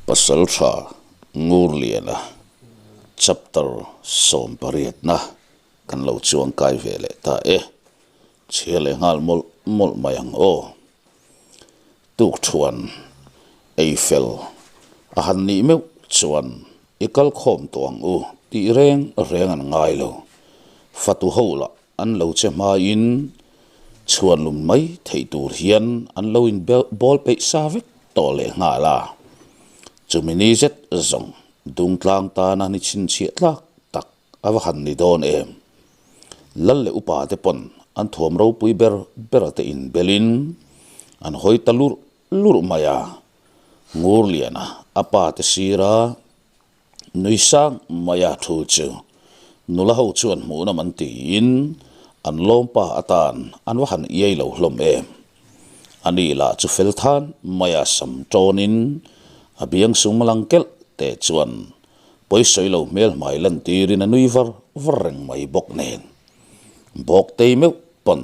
Pasaltha Ngurliana Chapter sawmpariatna kan lo chuangkai ve leh ta e. Chhia leh nghal mawlh mawlh mai ang aw. Tukthuan ei fel a han nih meuh chuan i kal khawm tawh ang u tih reng reng an ngai lo. Fatu ho lah an lo che hmain chhuan lum mai theih tur hian an lo in bawl peih sa vek tawh leh nghal a. Chumi ni zet zawng Dungtlang tana ni chhinchhiah tlak tak A va han ni dawn em? Lal leh upa te pawn an thuam ropui ber ber te inbelin an hawi ta lurh lurh mai a. Ngurliana a pa te sira nui sang maia thu chu nula ho chuan hmuhnawm an tiin an lawmpa atan an va han iai lo hlawm em? Ani lah chu fel than maia sam tawnin a biang sum lang kelh te chuan Pawisawi lo hmel hmai lantirin a nui var var reng mai bawk nen. Bawktei meuh pawn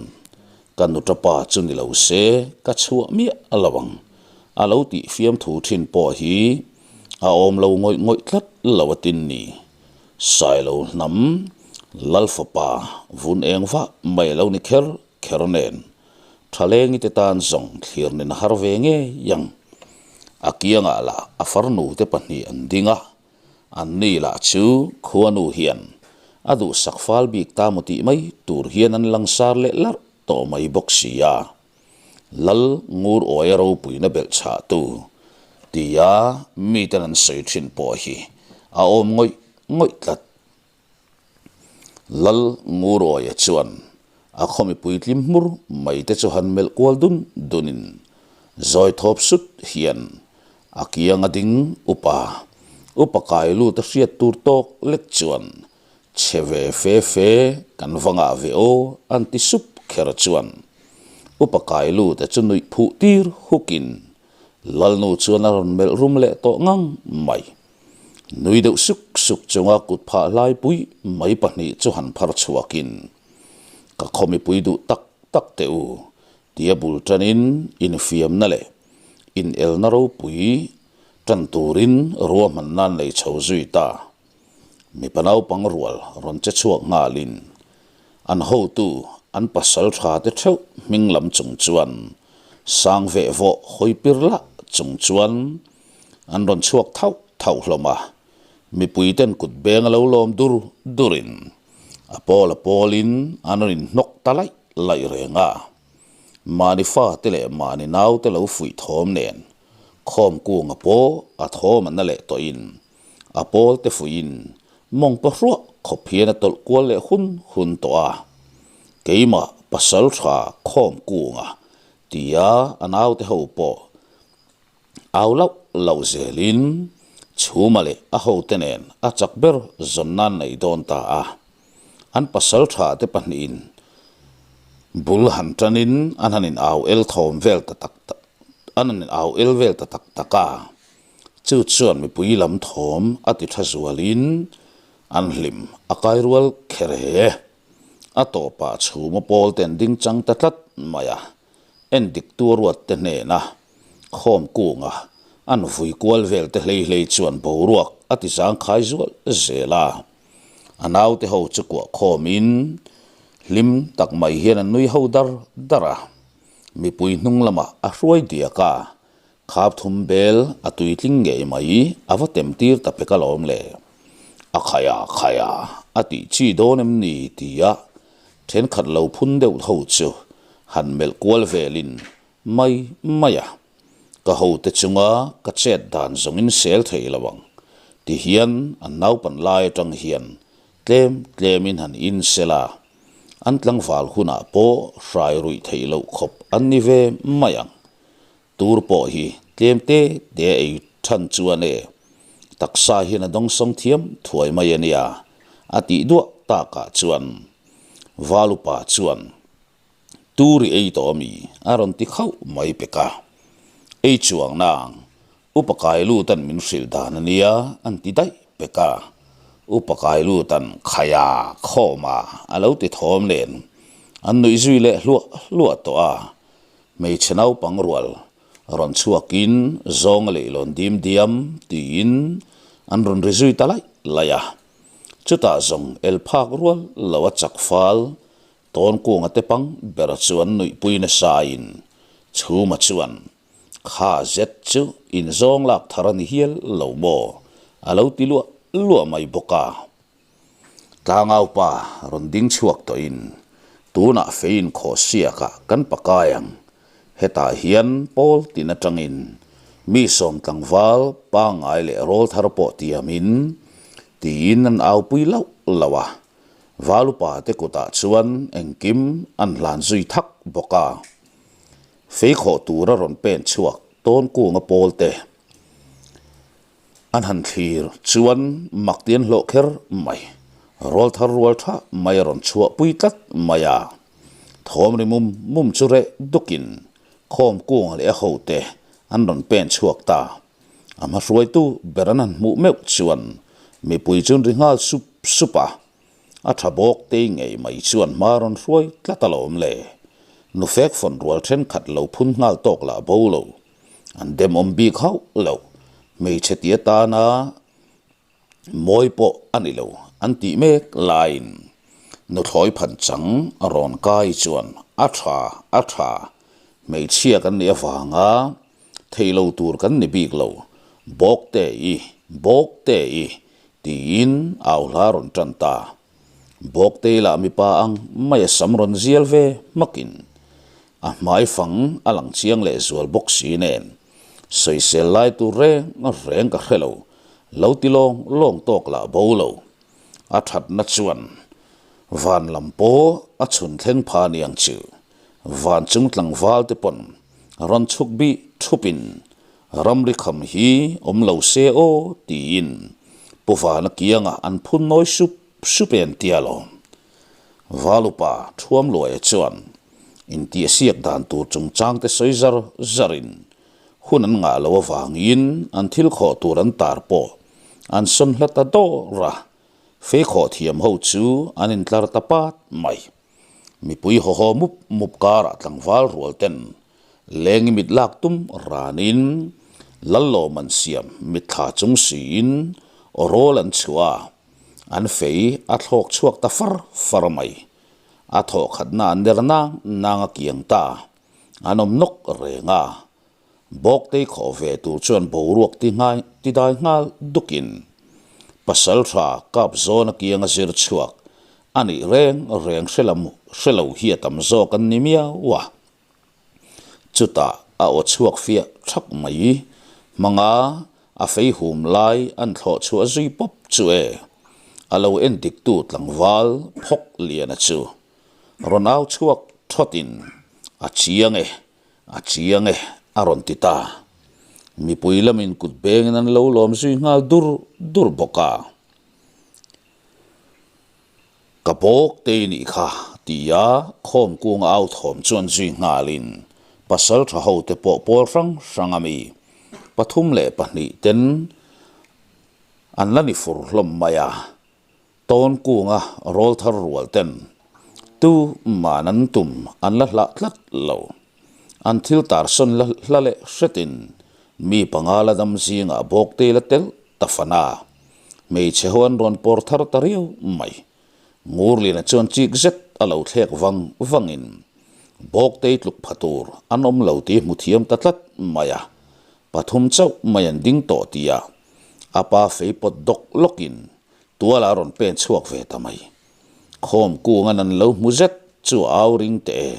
ka nuta pa chu ni lo se ka chhuah miah a lo ang a lo tih fiamthu thin pawh hi a awm lo ngawih ngawih tlat lo a tin ni. Sailo hnam Lalfapa vun eng vah mai a lo ni kher kher nen Thalengi te tan zawng thlir nen a har ve ngei ang. A kiangah lah a farnu te pahnih an ding a, an ni lah chu khuanu hian a duhsak fal bik ta maw tih mai tur hian an langsar leh larh tawh mai bawk si a. Lal ngur awia ropuina belh chhahtu tia miten an sawi thin pawh hi a awm ngawih ngawih tlat. Lal Ngurawia chuan a khaw mipui tlim hmur mai te chu han melh kual dun dunin zawi thawp sut hian a kiang a ding upa upa kai lut a hriat tur tawk lek chuan che ve fe fe kan va ngah ve aw an ti sup kher chuan upa kai lut a chu nuih phuh tir hukin Lalnu chuan a rawn melh rum leh tawh ngang mai. Nui deuh suk suk chunga kut phah hlai pui mai pahnih chu han phar chhuakin, Ka khaw mipui duh tak tak teh u, tia bul tanin infiamna leh inelna ropui tan turin ruahmanna an nei chho zui ta. Mipa naupang rual rawn che chhuak nghalin an hotu an pasal tha te theuh hming lam chung chuan sang veh vawh hawi pir lah chung chuan An rawn chhuak thauh thauh hlawm a, mipui ten kut beng a lo lawm dur durin a pawl a pawlin an rawn inhnawk ta laih laih reng a. Mahni fate leh mahni naute lo fuih thawm nen khawm kunga pawh a thawm an na leh tawhin a pawl te fuihin mawng pa hruah khawp hian a tawlh kual leh hun hun tawh a. Keimah pasal tha khawm kunga tia a naute ho pawh Au loh loh zelin Chhuma leh a hote nen a chak ber zawn nan nei dawn ta a. An pasal tha te pahnihin bul han tanin an han in au el thawm vel ta tak tak an han in au el vel ta tak tak a. Chu chuan mipui lam thawm a ti tha zualin an hlim a kai rual kher he. A tawpah Chhuma pawl te an ding chang ta tlat mai a. Endik tu ruat te hnena khawm kunga an vui kual vel te hlei hlei chuan boruak a ti zangkhai zual zel a. A naute ho chu kuah khawmin hlim tak mai hian an nui ho dar dar a. Mipui hnung lamah a hruai diak a, khap thum bel a tuitling ngei mai a va tem tir ta pek alawm le. A khaia khaia a tih chi dawn em ni tia Thenkhat lo phun deuh ho chu han melh kual velin mai mai a, ka hote chunga ka chet dan zawngin sel thei lo ang ti hian an naupan lai atang hian tlem tlemin han in sel a, an tlangval hunah pawh hrai ruih theih loh khawp an ni ve mai ang. Tur pawh hi tlem te te a ei than chuan e, taksa hian a dawngsawng thiam thuai mai a nia, a tih duah takah chuan Valupa chuan Tur i ei tawh a mi? a rawn ti khauh mai pek a. Ei chuang nang, Upa Kailutan min hrilh dan a nia, an ti daih pek a. Upa Kailutan Khaia khawma a lo ti thawm nen an nuih zui leh hluah hluah tawh a. Hmeichhe naupang rual Rawn chhuakin zawnga leihlawn dim diam tiin an rawn ri zui ta laih laih a. Chutah zawng el phak rual lo a chak fal Tawnkunga te pang bera chu an nuihpui nasain Chhuma chuan Kha zet chu inzawng lak thar a ni hial lo maw? a lo ti luah luah mai bawk a. Tlangaupa rawn ding chhuak tawhin tunah fei inkhawh siakah kan pakai ang. Hetah hian pawl tin atangin mi sawm tlangval pangngai leh rawl thar pawh tiamin tiin an aupui lauh lauh a. Valupa te kutah chuan engkim an hlan zui thak bawk a. Fei khawh tura rawn pen chhuak Tawnkunga pawl te An han thlir chuan mak ti an hlawh kher mai. Rawl thar rual tha mai a rawn chhuah pui tlat mai a. Thawm ri mum mum chu reh dukin khawm kunga leh a hote an rawn pen chhuak ta. A hmahruaitu ber an han hmuh meuh chuan mipui chu an ri nghal sup sup a. A tha bawk tei ngei mai chuan hma rawn hruai tlat alawm le. Nufek fawn rual thenkhat lo phun nghal tawk lah bo lo. An demawm bik hauh lo, hmeichhe ti atana mawi pawh a ni lo an tih mek laiin nuthlawi phan chang a rawn kai chuan a tha a tha, hmeichhia kan nih avanga thei lo tur kan ni bik lo, Bawkte i, Bawkte i tiin au hla rawn tan ta. Bawktei lah mipa ang mai a sam rawn zial ve hmakin a hmai fang a lang chiang leh zual bawk si nen sawisel lai tur reng reng ka hre lo, lo ti lawng lawng tawk lah bo lo. A thatna chuan van lam pawh a chhun thleng pha niang chu van chung tlangval te pawn rawn chhuk bih thupin Ramri kham hi awm lo se aw tiin Pu Vana kiangah an phun nawi sup sup e an tia lo. Valupa Thuamluaia chuan intihsiak dan tur chungchang te sawi zar zarin hun an ngah loh avangin an thil khawh tur an tar pawh an sawn hla ta dawr a, fei khawh thiam ho chu an intlar ta pat mai. Mipui hawhaw mup mup karah tlangval rual ten leng i mit lak tum ranin Lallawm an siam mitthla chung siin aw rawl an chhuah a, an fei a thlawk chhuak ta far far mai. A thawh khatna an ner nang nang a kiang ta, an awm nawk reng a. Bawktei khawh ve tur chuan boruak ti nghai ti dai nghal dukin Pasaltha kap zawn a kiang a zir chhuak a nih reng reng hre lam hre lo hi a tam zawk an ni miau a. Chutah a aw chhuak fiah thak mai hmanga a fei hum lai an thlawh chhuah zui pawp chu e a lo en diktu tlangval phawk liana chu rawn au chhuak thawtin a chiang e. A chiang e, a rawn ti ta. Mipui lamin kut bengin an lo lawm zui nghal dur dur bawk a. Ka bawk te i nih kha, tia khawm kunga au thawm chuan zui nghalin pasal tha ho te pawh pawl hrang hrang a mi 32 ten an la ni fur hlawm mai a. Tawn kunga rawl thar rual ten tu man an tum an la hlah tlat lo. An thil tarsawn la hla leh hretin mi panga la dam zingah bawk te la tel ta fan a. Hmeichhe ho an rawn pawr thar ta riau mai. Ngurliana chuan chik zet a lo thlek vang vangin Bawktei tluk pha tur an awm lo tih hmu thiam ta tlat mai a. Pathum chauh mai an ding tawh tia a pa fei pawt dawk lawkin tuala a rawn pen chhuak ve ta mai. Khawm kungan an lo hmu zet chu a au ring teh e,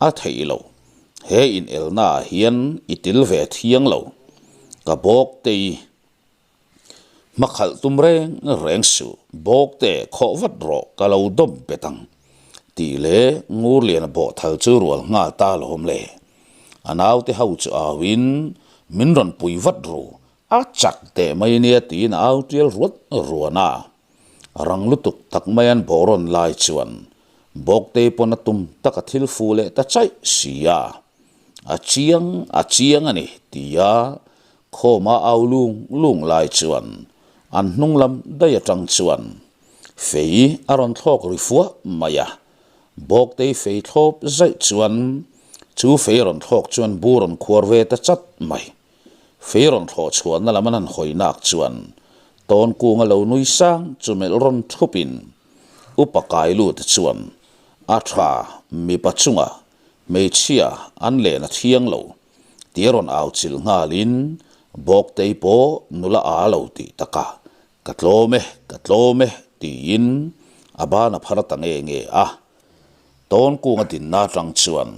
a theih lo. He inelna ah hian i til ve thiang lo. Ka bawk te i hmakhalh tum reng reng suh, bawk te khawh vat rawh ka lo dawm bet ang tih leh Ngurliana bawhthal chu rual nghal ta alawm le. A naute ho chu auin min rawn pui vat ru, a chak teh mai nia tiin a au tial ruat ruan a. Rang lutuk tak mai an bawh rawn lai chuan Bawktei pawn a tum tak a thil fu leh ta chaih si a. A chiang, a chiang a ni tia khawma au lung lung lai chuan an hnung lam daih atang chuan fei a rawn thlawk ri fuah mai a. Bawktei fei thlawp zaih chuan. Chu fei rawn thlawk chuan bu rawn khuar ve ta chat mai. Fei rawn thlawh chhuahna lam an han hawi nak chuan Tawnkunga lo nui sang chu melh rawn thupin Upa Kailuta chuan a tha mipa chunga hmeichhia an len a thiang lo tia rawn au chilh nghalin Bawktei pawh nula a lo tih takah Ka tlawm e, ka tlawm e, tiin a ban a phar ta nge nge a. Tawnkunga dinna atang chuan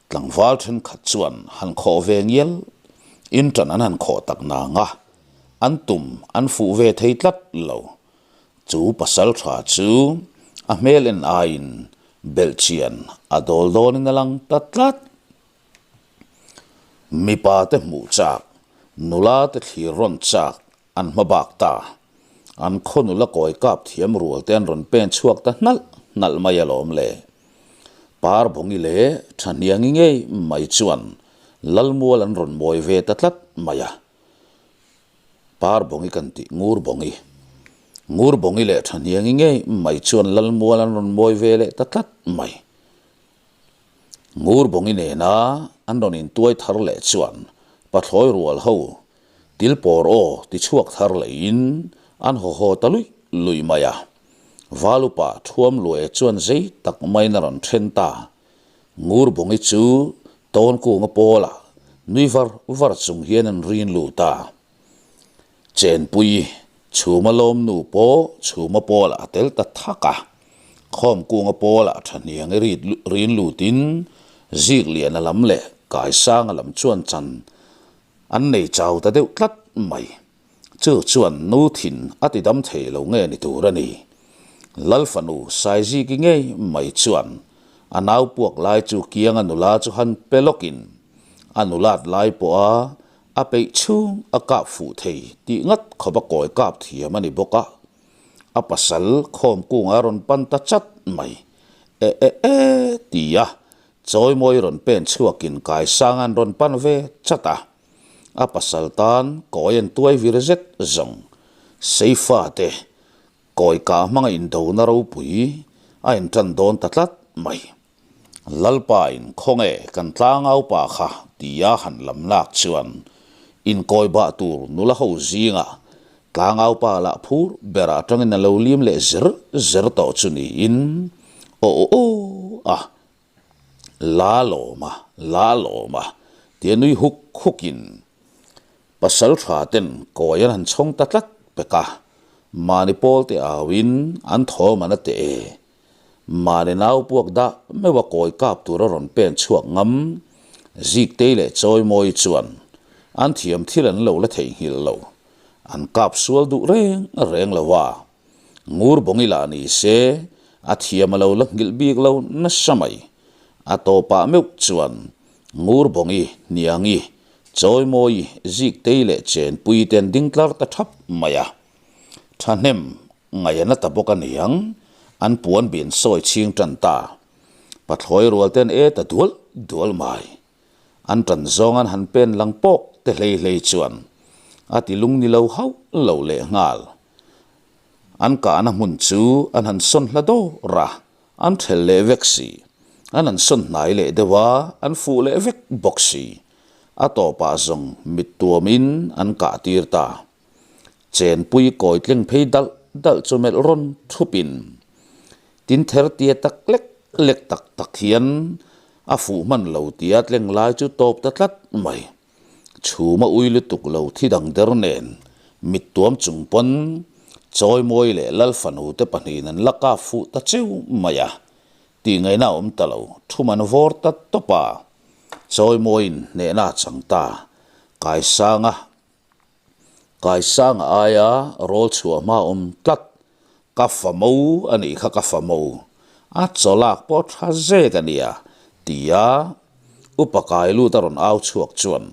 tlangval thenkhat chuan han khawh ve ngial in tan an han khawh tak nang a, an tum an fuh ve thei tlat lo. Chu pasal tha chu a hmel en aiin belhchian a dawl dawnin a lang ta tlat. Mipa te hmuh chak, nula te thlir rawn chak An hma bak ta. An khaw nula kawi kap thiam rual te an rawn pen chhuak ta hnalh hnalh mai alawm le. Parbawngi leh Thahniangi ngei mai chuan Lalmual an rawn mawi ve ta tlat mai a. Parbawngi kan tih Ngurbawngi. Ngurbawngi leh Thahniangi ngei mai chuan Lalmual an rawn mawi ve leh ta tlat mai. Ngurbawngi nena an rawn intuai thar leh chuan pathlawi rual ho Til pawr aw ti chhuak thar leiin an haw haw ta luih luih mai a. Valupa thuam luaia chuan zei tak maiin a rawn then ta. Ngurbawngi chu Tawnkunga pawlah nui var var chung hian an rin lut a. Chenpui Chhuma lawmnu pawh Chhuma pawlah a tel ta thak a. Khawmkunga pawlah thahniang i rin lutin Zikliana lam leh Kaisanga lam chuan chan An nei chau ta deuh tlat mai. Chu chuan nu thin a ti dam thei lo nge ni tur a ni. Lal fanu Saiziki ngei mai chuan a nau puak lai chu kianga nula chu han pe lawkin a nulat lai pawha a peih chhung a kap fuh thei tih ngat khawp a kawi kap thiam a ni bawk a. A pasal khawm kungah a rawn pan ta chat mai. E e e ti a Chawimawi rawn pen chhuakin Kaisang an rawn pan ve chat a, a pasal tan kawi an tuai vir zet zawng. Seifa te kawi kah hmanga indona ropui a intan dawn ta tlat mai. Lalpain khawnge kan tlangaupa kha tia han lam lak chuan inkawi bah tur nula ho zingah tlangaupa lah phur berah atangin a lo lim leh zer zer tawh chu niin aw aw aw a La lawm a, la lawm a, tia nui huk hukin pasal tha ten kawi an han chhawng ta tlat pek a, mahni pawl te auin an thawm an a teh e. Mahni nau puak dah meuh a kawi kap tur a rawn pen chhuak ngam, Ziktei leh Chawimawi chuan an thiam thil an lo la theihnghilh lo, an kap sual duh reng reng lo a. Ngurbawngi lah ni se, a thiam a lo la nghilh bik lo nasa mai. A tawpah meuh chuan Ngurbawngi, Hniangi, Chawimawi, Ziktei leh Chenpui te an ding tlar ta thap mai a. Thahnem ngaih a na ta bawk a niang, an puan bin sawi chhing tan ta. Pathlawi rual te an e ta dual dual mai. An tan zawng an han pen lang pawk te hlei hlei chuan a ti lung ni lo hauh lo leh nghal. An kahna hmun chu an han sawn hla dawr a, an thelh leh vek si. An han sawn hnai leh deuh a, an fuh leh vek bawk si. A tawpah zawng mit tuamin an kah tir ta. Chenpui kawi tleng phei dalh dalh chu melh rawn thupin tin ther tia tak lek lek tak tak hian a fuh hman lo tia tleng lai chu tawp ta tlat mai. Chhum a ui lutuk lo thi dang der nen mit tuam chung pawn Chawimawi leh Lal fanu te pahnihin an la kap fuh ta cheu mai a, tih ngaihna a awm ta lo, thum an vawr ta tawp a, Chawimawiin hnehna a chang ta, Kaisanga Kaisanga aia rawl chhuah hma awm tlat, ka fa mo a nih kha ka fa mo, a chaw lak pawh tha zek a nia, tia Upa Kailut a rawn au chhuak chuan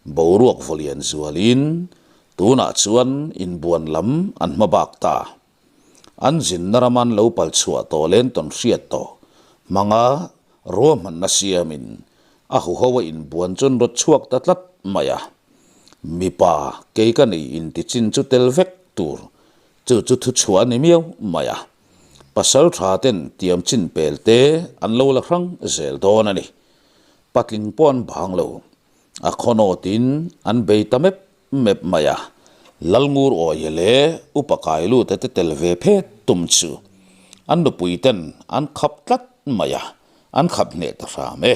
boruak vawlian zualin tunah chuan inbuan lam an hma bak ta. An zinna rama an lo pal chhuah tawh len tawn hriat tawh hmanga ruahmanna siamin a huho a inbuan chu an rawt chhuak ta tlat mai a. Mipa kei ka nei inti chin chu tel vek tur chu chu thu chhuah a ni miau mai a. Pasal tha ten tiam chin pel te an lo la hrang zel dawn a ni. Patling pawh an bang lo. A khawnawtin an bei ta mep mep mai a. Lalngur Awia leh Upa Kailuta te tel ve phet tum chu an nupui ten an khap tlat mai a, an khap hneh ta hram e.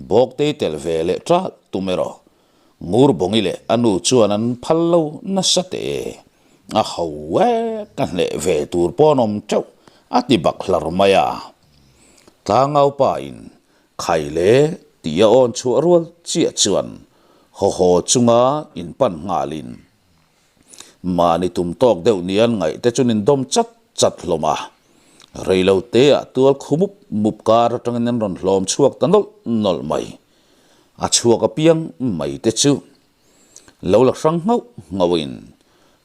Bawktei tel ve leh ṭalh tum erawh Ngurbawngi leh a nu chuan an phal lo nasa teh e. A ho e, ka hneh ve tur pawh an awm teuh, a ti bak hlar mai a. Tlangau pa in khai le tih a awn chhuah rual chiah chuan haw haw chunga in pan nghalin mahni tum tawk deuh ni an ngaih te chuan in dawm chat chat hlawm a. Reilo te ah tual khu mup mup kar atangin an rawn hlawm chhuak ta nawlh nawlh mai. A chhuak apiang mai te chu lo la hrang nghauh nghauhin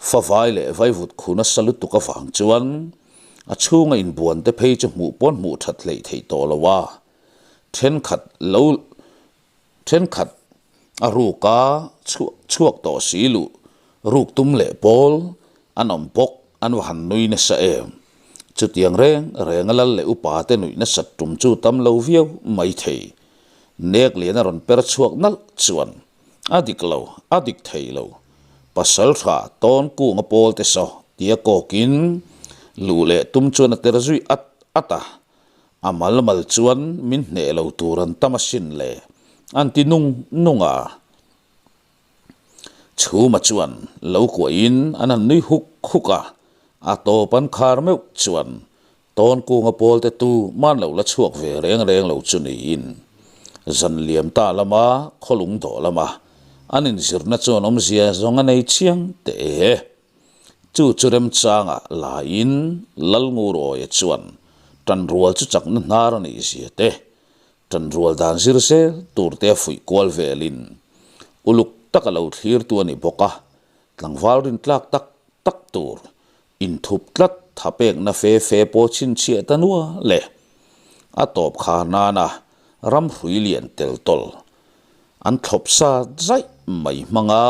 favai leh vaivut khu nasa lutuk avang chuan a chhunga inbuan te phei chu hmuh pawn hmuh that hleih theih tawh lo a, thenkhat lo thenkhat a ruka chhuak chhuak tawh si luh ruk tum leh pawl an awm bawk an va han nui nasa em. Chutiang reng renga lal leh upa te nuih nasat tum chu tam lo viau mai thei. Nek lian a rawn per chhuak nalh chuan a dik lo, a dik thei lo. Pasal tha tawn kung a pawl te saw tia kawkin luh leh tum chuan a ter zui at at a. A mal mal chuan min hneh lo tur an tam asin le, an ti nung nung a. Chhuma chuan lo kuahin an han nui huk huk a, a tawp an khar meuh chuan Tawnkunga pawlte tu man lo la chhuak ve reng reng lo chu niin zan liam ta lama khawlung dawh lama an inzirna chuan awmzia zawng a nei chiang teh e. Chu chu remchanga laiin Lalngurawia chuan tanrual chu chakna hnar a nih zia te, tanrual dan zir zel turte a fuih kual velin uluk taka lo thlirtu a ni bawk a, tlangval rintlak tak tak tur Inthup tlat tha pekna fe fe pawh chhinchhiah ta nua le. A tawp khar nana ram hrui lian tel tawlh an thlawp sa zaih mai hmang a,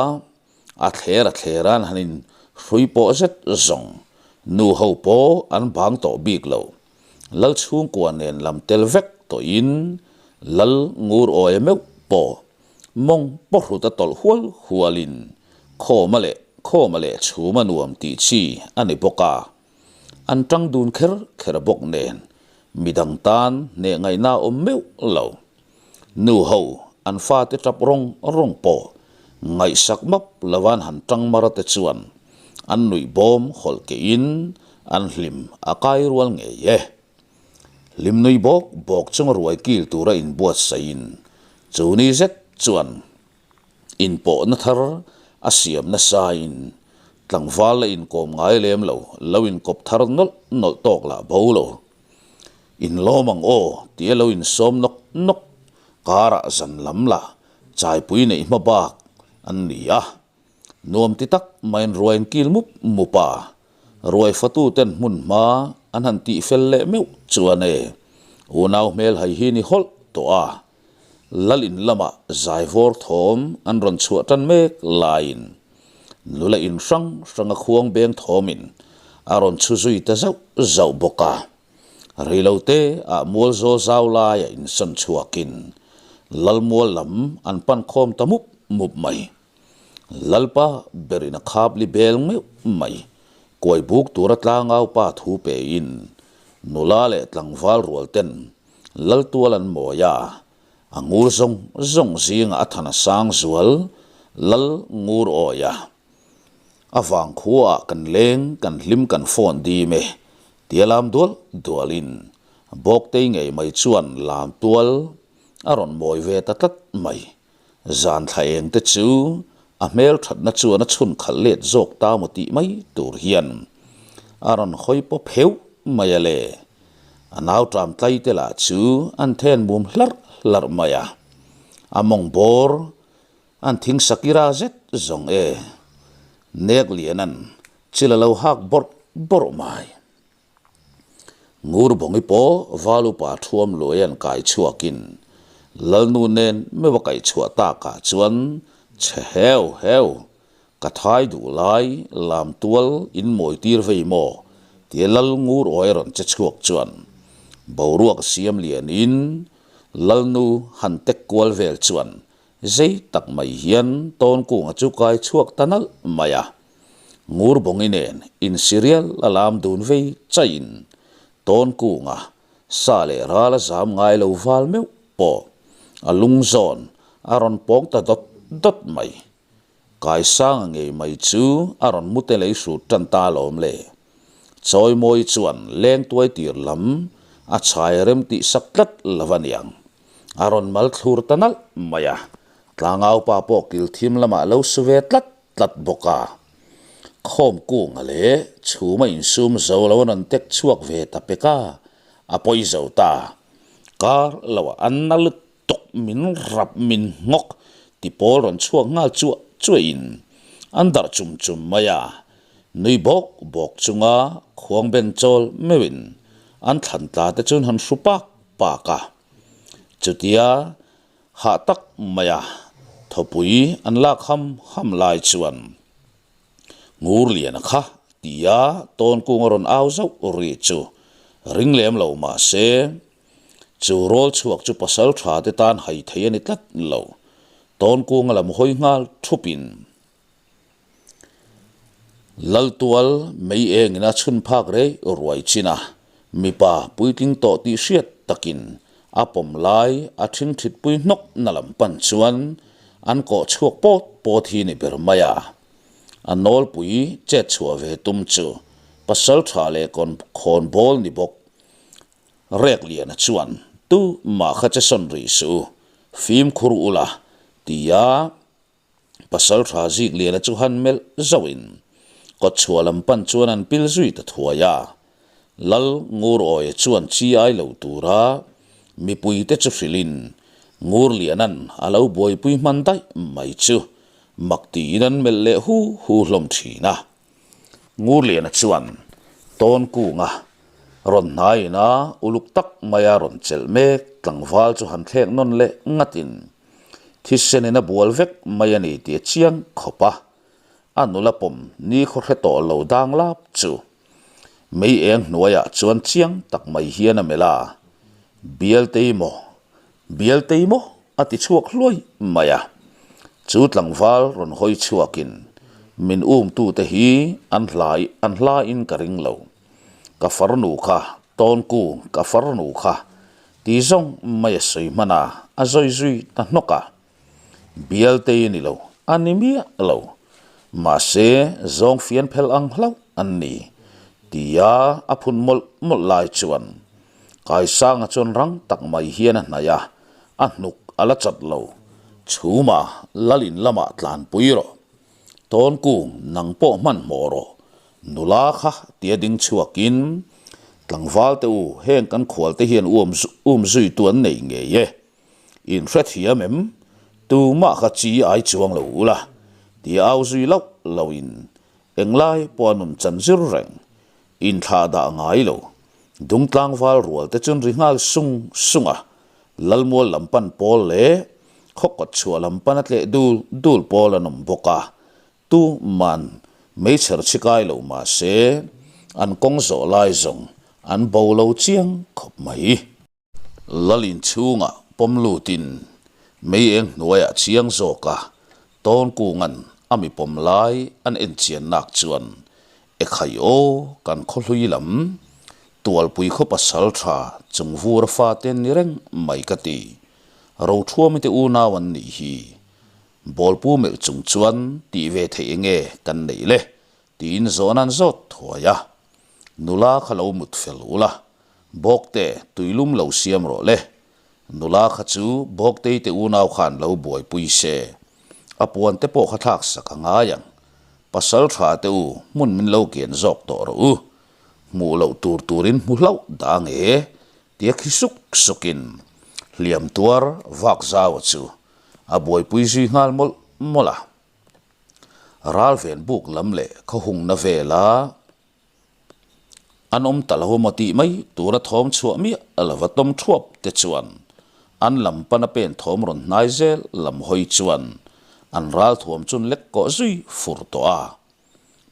a thler a thler an han in hrui pawh zet zawng nu ho pawh an bang tawh bik lo. Lal chhungkua nen lam tel vek tawhin Lal ngur awi meuh pawh Mawng pawhrut a tawlh hual hualin khawma leh khawma leh chhuma nuam tih chi a ni bawk a, an tang dun kher kher bawk nen midang tan hneh ngaihna awm meuh lo. Nu ho an fate tap rawng rawng pawh ngaihsak map lova an han tang mar te chuan an nuih bawm hawlh kehin an hlim a kai rual ngei e. Hlimnui bawk bawk chunga ruai kil tura inbuatsaihin chu ni zet chuan inpawhna thar a siam nasain tlangval la inkawm ngai lem lo, lo inkawp thar nawlh nawlh tawk lah bo lo. Inlawm ang aw tia lo insawm nawk nawk karah zan lam lah chaipui neih hma bak an ni a. Nuam ti tak maiin ruai an kil mup mup a, ruai fatuten hmun hma an han tih fel leh meuh chuan e, unau hmel hai hi ni hawlh tawh a, lal in lamah zaivawr thawm an rawn chhuah tan mek laiin nula in hrang hranga khuang beng thawmin a rawn chhu zui ta zauh zauh bawk a. Reilote ah mualzawl zau laia insawn chhuakin Lalmual lam an pan khawm ta mup mup mai. Lalpa berin a khap li bel meuh mai. Kuai buk tura tlangau pa thu pein nula leh tlangval rual ten Laltual an mawi a, a ngur zawng zawng zingah a than a sang zual Lal ngur awi a. A vang khuaah kan leng kan hlim kan phone dim e tia lam dual dualin Bawktei ngei mai chuan lam tual a rawn mawi ve ta tlat mai. Zan thla eng te chu a hmel thatna chuan a chhun khalh let zawk ta maw tih mai tur hian a rawn hawi pawp pheuh mai a le. A nau ṭam tlai te lah chu an then mum hlarh hlarh mai a, a mawng bawr an thing sakira zet zawng e. Nek lian an chil a lo hak bawrh bawrh mai. Ngurbawngi pawh Valupa thuam luai an kai chhuakin Lalnu nen meuh a kaih chhuah takah chuan che heu heu, ka thai duh lai lam tual in mawi tir vei maw tia Lal Ngur awi rawn che chhuak chuan boruak siam lianin. Lalnu han tek kual vel chuan zei tak mai hian Tawnkunga chu kai chhuak ta nalh mai a. Ngurbawngi nen insirial a lam dun vei chaihin Tawnkunga sa leh ral a zam ngai lo val meuh pawh a lung zawn a rawn pawng ta dawt dawt mai. Kaisanga ngei mai chu a rawn mute lei hrut tan ta alawm le. Chawimawi chuan leng tuai tir lam a chhai rem tih sak tlat lo a niang. A rawn mal thlur ta nalh mai a, tlangaupa pawh kil thim lamah lo su ve tlat tlat bawk a. Khawm kunga leh chhuma insum zo lo an rawn tek chhuak ve ta pek a, a pawi zo ta. Kar loah an na lut Tuk min rap min nghawk ti pawl rawn chhuak nghal chuah chuahin an darh chum chum mai a, nui bawk bawk chunga khuang ben chawl meuhin an thlan tla te chuan han hru pak pak a. Chutia hah tak maia thawpui an lak ham ham lai chuan Ngurliana kha tia Tawnkung a rawn au zauh ri chu ring lem lo mah se Chu rawl chhuak chu pasal tha te tan hai thei a ni tlat lo. Tawnkunga lam hawi nghal thupin Laltual mei engin a chhun phak rei ruai chin a, mipa puitling tawh tih hriat takin a pawm lai a thingthitpui hnawk na lam pan chuan an kawh chhuak pawt pawt hi ni ber mai a. A nawlpui chet chhuah ve tum chu pasal tha leh khawnbawl ni bawk. Rekliana chuan, Tu mah kha che sawn rih suh u, fimkhur u la, tia Pasalṭha Zikliana chu han melh zauhin kawtchhuah lam pan chuan an pil zui ta thuai a. Lal Ngurawia chuan chi ai lo tura mipuite chu hrilhin Ngurliana'n a lo buaipui hman daih mai chu mak tiin an melh leh hu hu hlawm ṭhin a. Ngurliana chuan Tawnkunga rawn hnaiin a uluk tak maia rawn chelh mek tlangval chu han thlek nawn leh ngatin thisenin a bual vek mai a ni tih a chiang khawp a, a nula pawm nikhaw hre tawh lo dang lap chu mei eng hnuaiah chuan chiang tak mai hian a melh a, Bialtei maw? Bialtei maw? a ti chhuak hluai mai a. Chu tlangval rawn hawi chhuakin, Min umtute hi an hlai an hlaiin ka ring lo. Ka farnu kha, Tawnkung, ka farnu kha, ti zawng mai a sawi hman a, a zawi zui ta hnawk a. Bialtei ni lo, a ni miah lo. Mahse, zawng fian phel ang hlauh an ni, tia a phun mawlh mawlh lai chuan Kaisanga chuan rang tak mai hian a hnaih a, a hnuk a la chat lo. Chhuma Lalin lamah tlanpui rawh. Tawnkung nang pawh hmanhmawh rawh. Nula kha tia ding chhuakin, Tlangval te u, heng kan khual te hian uam um zuitu an nei ngei e. In hrethiam em? Tumah kha chi ai chuang lo ula, tia au zui loh lohin englai pawh a nun chan zir reng. Inthlah dah ngai lo. Dungtlangval rual te chuan ri nghal sung sung a, Lalmual lam pan pawl leh Khawkawt chhuah lam pan a tleh dul dul pawl an awm bawk a, tu man meichher chhi kai lo mah se an kawng zawh lai zawng an bo lo chiang khawp mai. Lalin chhungah pawm lutin mei eng hnuaiah chiang zawka Tawnkunga'n a mi pawm lai an en chian nak chuan Ekhai aw kan khawhlui lam Tualpui khaw pasal tha chung vur a fate an ni reng mai ka ti. Rothuami te unau an nih hi. Bawlpu melh chung chuan tih ve theih enge kan neih le tiin zawn an zawt thuai a. Nula kha lo mut fel ula, Bawkte tuilum lo siam rawh le. Nula kha chu Bawktei te unau khan lo buaipui se. A puan te pawh kha thlak sak a ngai ang. Pasal tha te u hmun min lo kian zawk tawh rawh u. Hmuh loh tur turin hmu hlauh dah nge? Tia khi suk sukin hliam tuar vak zau a chu a buaipui zui nghal mawlh mawlh a. Ralven buk lam leh khawhungna vela an awm ta lo emaw tih mai tura thawm chhuah miah lova tawm thuap te chuan an lam pana pen thawm rawn hnai zel lam hawi chuan an ral thuam chun lek kawh zui fur tawh a.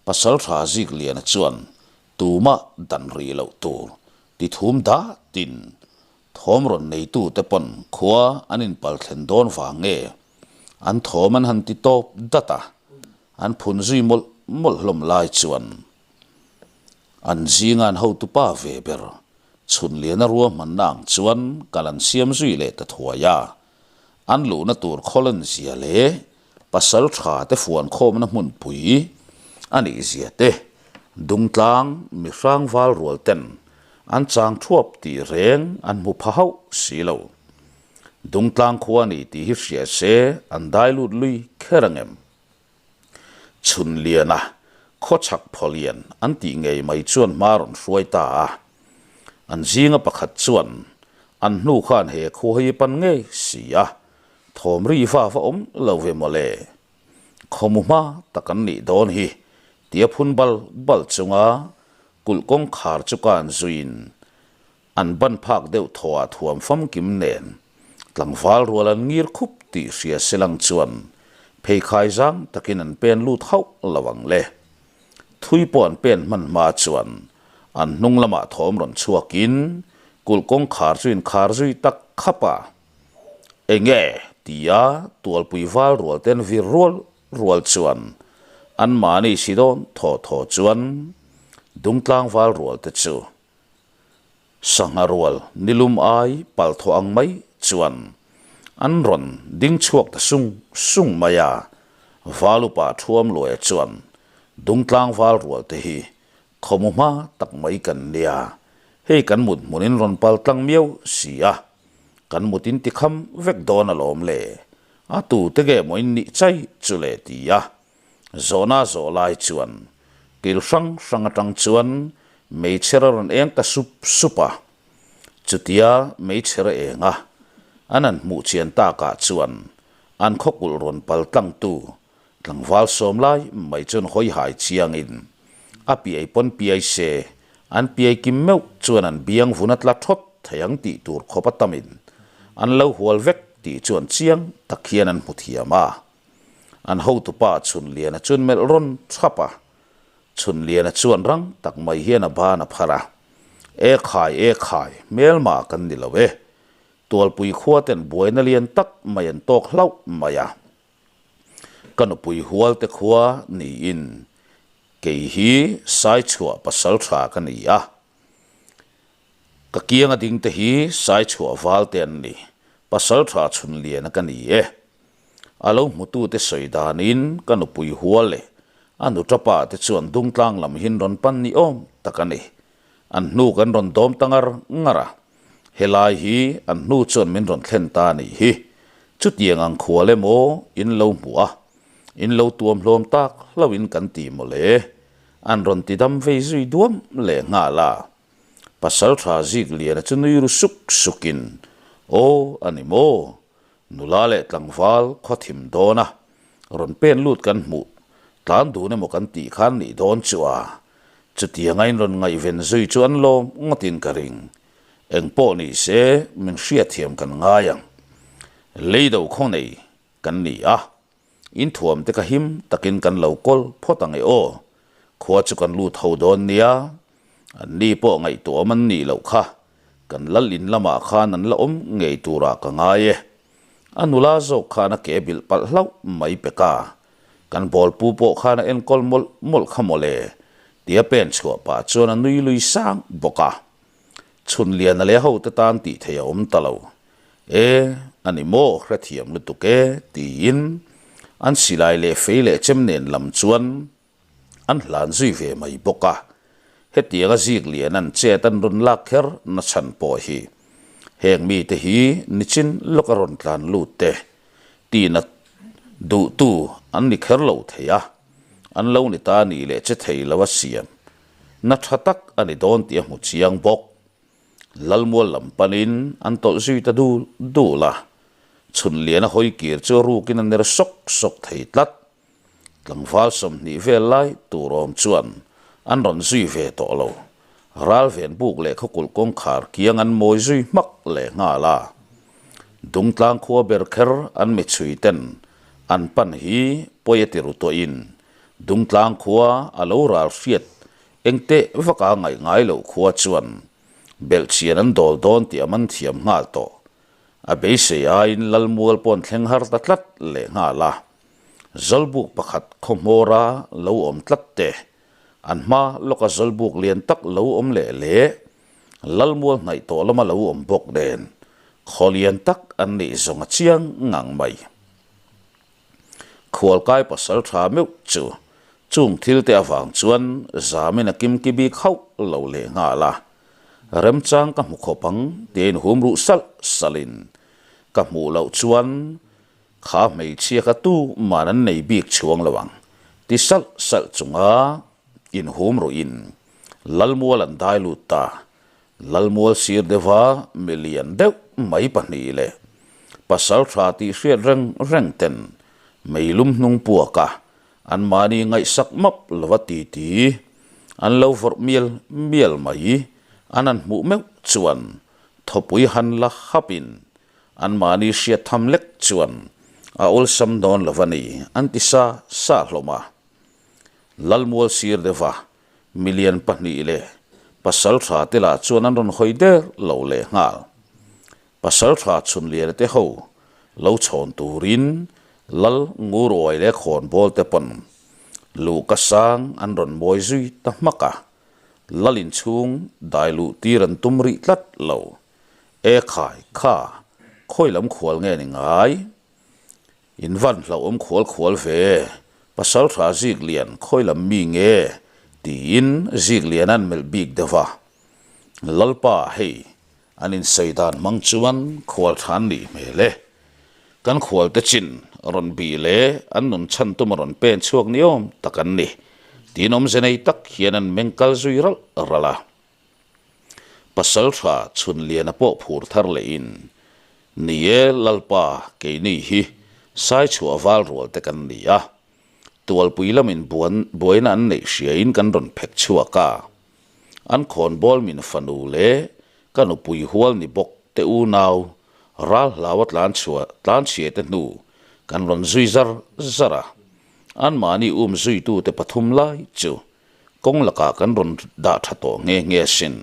Pasaltha Zikliana chuan tumah dan rih loh tur ti thum datin. Thawm rawn neitute pawn khua an inpal thlen dawn vang nge an thawm an han ti tawp dat a, an phun zui mawlh mawlh hlawm lai chuan an zinga an hotupa ve ber Chhunliana ruahmanna ang chuan kal an siam zui leh ta thuai a, an luhna tur khawlan zia leh pasal tha te fuan khawmna hmunpui a nih zia te, Dungtlang mihrang val rual ten an chang thuap tih reng an hmu pha hauh si lo. Dungtlang khua a ni tih hi hria se an dai lut lui kher ang em? Chhunliana khawchhak phawlian an tih ngei mai chuan hma rawn hruai ta a. An zinga pakhat chuan an hnu khan he khua hi pan ngei si a, thawm ri va va awm lo ve mawle. Khawmu hma tak an nih dawn hi tia phun bal bal chunga kulh kawngkhar chu ka an zuiin An ban phak deuh thawhah thuam famkim nen tlangval rual an ngir khup tih hria selang chuan pheikhai zang takin an pen lut hauh lo ang le. Thui pawh an pen hman hma chuan an hnung lamah thawm rawn chhuakin kulh kawngkhar chu inkhar zui tak khap a. Enge? tia tualpui val rual ten vir rual rual chuan anmahni si dawn thaw thaw chuan dungtlang val rual te chu Sangha rual nilum ai pal thaw ang mai chuan an rawn ding chhuak ta sung sung mai a, Valupa Thuamluaia chuan Dungtlang val rual te hi khawmu hma tak mai kan nia, hei kan mut hmunin rawn pal tlang miau si a, kan mut in tikham vek dawn alawm le, a tute nge maw in nih chai chu le ti a. Zawhna zawh lai chuan kil hrang hrang atang chuan meichher a rawn eng ta sup sup a. Chutia meichher a eng a, an han hmuh chian takah chuan an khawkulh rawn pal tlangtu tlangval sawm lai mai chuan hawi hai chiangin a piai pawn piai se an piai kim meuh chuan an biang vun a tla thawt thei ang tih tur khawp a tamin an lo hual vek tih chuan chiang tak hian an hmu thiam a. An hotupa Chhunliana chuan melh rawn thap a, Chhunliana chuan rang tak mai hian a ban a phar a, E khai, e khai, hmelma kan ni lo e. Tualpui khua ten buaina lian tak mai an tawk hlauh mai a. Ka nupui hual te khua niin kei hi Saichhuah pasal tha ka ni a. Ka kianga ding te hi Saichhuah val te an ni, pasal tha Chhunliana ka ni e. A lo hmutute sawi danin ka nupui hual leh a nuṭapa te chuan dungtlang lam hin rawn pan ni awm tak a ni. An hnu kan rawn dawm ta ngar ngar a, helai hi an hnu chuan min rawn thlen ta a nih hi. Chutiang ang khual emaw in lo hmu a, in lo tuam hlawm tak hlauhin kan ti mawle. An rawn ti dam vei zui duam leh nghal a. Pasalṭha Zikliana chu nui ru suk sukin, Aw, a ni maw? Nula leh tlangval khaw thim dawn a, rawn pen lut kan hmuh tlan dun emaw kan tih khan nih dawn chu a, chutianga in rawn ngaihven zui chu an lawm ngawtin ka ring. Eng pawh ni se min hriatthiam kan ngai ang. Leido khaw nei kan ni a, in thuam te ka him takin kan lo kawl phawt ang e aw, khua chu kan lut ho dawn nia, An ni pawh ngaihtuahawm an nih loh kha, kan lal in lamah khan an la awm ngei turah ka ngai e. A nula zawk khan a ke bilh palh hlauh mai pek a, kan bawlpu pawh khan a enkawl mawlh mawlh kha mawle, tia pen chhuah pah chuan a nui lui sang bawk a. Chhunliana leh hote tan tih theih a awm ta lo. E, a ni maw, hrethiam lutuk e, tiin an silai leh fei leh chem nen lam chuan an hlan zui ve mai bawk a, hetianga zik lian an chet an rawn lak kher na chhan pawh hi heng mite hi nichin lawk a rawn tlan lut te tihna duhtu an ni kher lo thei a, an lo ni ta nih leh che thei lo a siam na tha tak a ni dawn tih a hmu chiang bawk. Lalmual lam panin an tawlh zui ta dul dul a, chhunlian a hawi kir chu a rukin a ner sawk sawk thei tlat. Tlangval 20 vel lai tur awm chuan an rawn zui ve tawh lo. Ral ven buk leh khawkulh kawngkhar kiang an mawi zui hmak leh nghal a. Dungtlang khua ber kher an mi chhui ten an pan hi pawi a ti ru tawhin Dungtlang khua a lo ral hriat engteh vaka ngaih ngai loh khua chuan. Belhchian an dawl dawn tih a man thiam nghal tawh. A beisei aiin Lalmual paw'n thleng har ta tlat leh nghal a. Zawlbuk pakhat khaw hmawra lo awm tlat te, an hma lawka zawlbuk lian tak lo awm leh leh Lalmual hnaih tawh lama lo awm bawk nen khaw lian tak an nih zawng a chiang ngang mai. Khualkai pasal tha meuh chu chung thil te avang chuan zamin a kimki bik hauh lo leh nghal a, remchang ka hmu khawp ang tia inhum ruh salh salhin ka hmuh loh chuan kha hmeichhia kha tu man an nei bik chhuang lo ang ti salh salh chunga inhum ruhin Lalmual an dai lut ta. Lalmual sir deuha milian deuh mai pahnih leh pasal tha tih hriat reng reng ten meilum hnung puak a, anmahni ngaihsak map lova titi an lo vawrh mial mial mai an han hmuh meuh chuan thawpui han la hapin anmahni hriat tham lek chuan a awlsam dawn lova ni an ti sa sa hlawm a. Lalmual sir deuha Milian pahnih leh pasaltha te lah chuan an rawn hawi der lo leh nghal. Pasaltha Chhunliana te ho lo chhawn turin Lal Nguruai leh Khawnbawl te pawn luhka sang an rawn mawi zui ta hmak a, Lal inchhung dai luh tir an tum rih tlat lo. E khai kha, khawi lam khual nge ni ngai? In van hlauhawm khual khual ve, pasal tha zik lian khawi lam mi nge? tiin zik lian an melh bik deuh a. Lalpa hei, an insawi dan hmang chuan khual tha an nih hmel e. Kan khual te chin rawn bih leh an nun chhan tum a rawn pen chhuak ni awm tak an ni, tiin awmze nei tak hian an meng kal zui ralh ralh a. Pasalṭha Chhunliana pawh phur thar lehin, Ni e, Lalpa, keini hi Saichhuah val rual te kan ni a, Tualpui lamin buan buaina an neih hriain kan rawn phek chhuak a, an khawnbawl min fanu leh ka nupui hual ni bawk te unau ral hlaua tlanchhuah tlanchhia te hnu kan rawn zui zar zar a, anmahni um zuitute pathum lai chu Kawng lakah kan rawn dah tha tawh nghe nghe asin.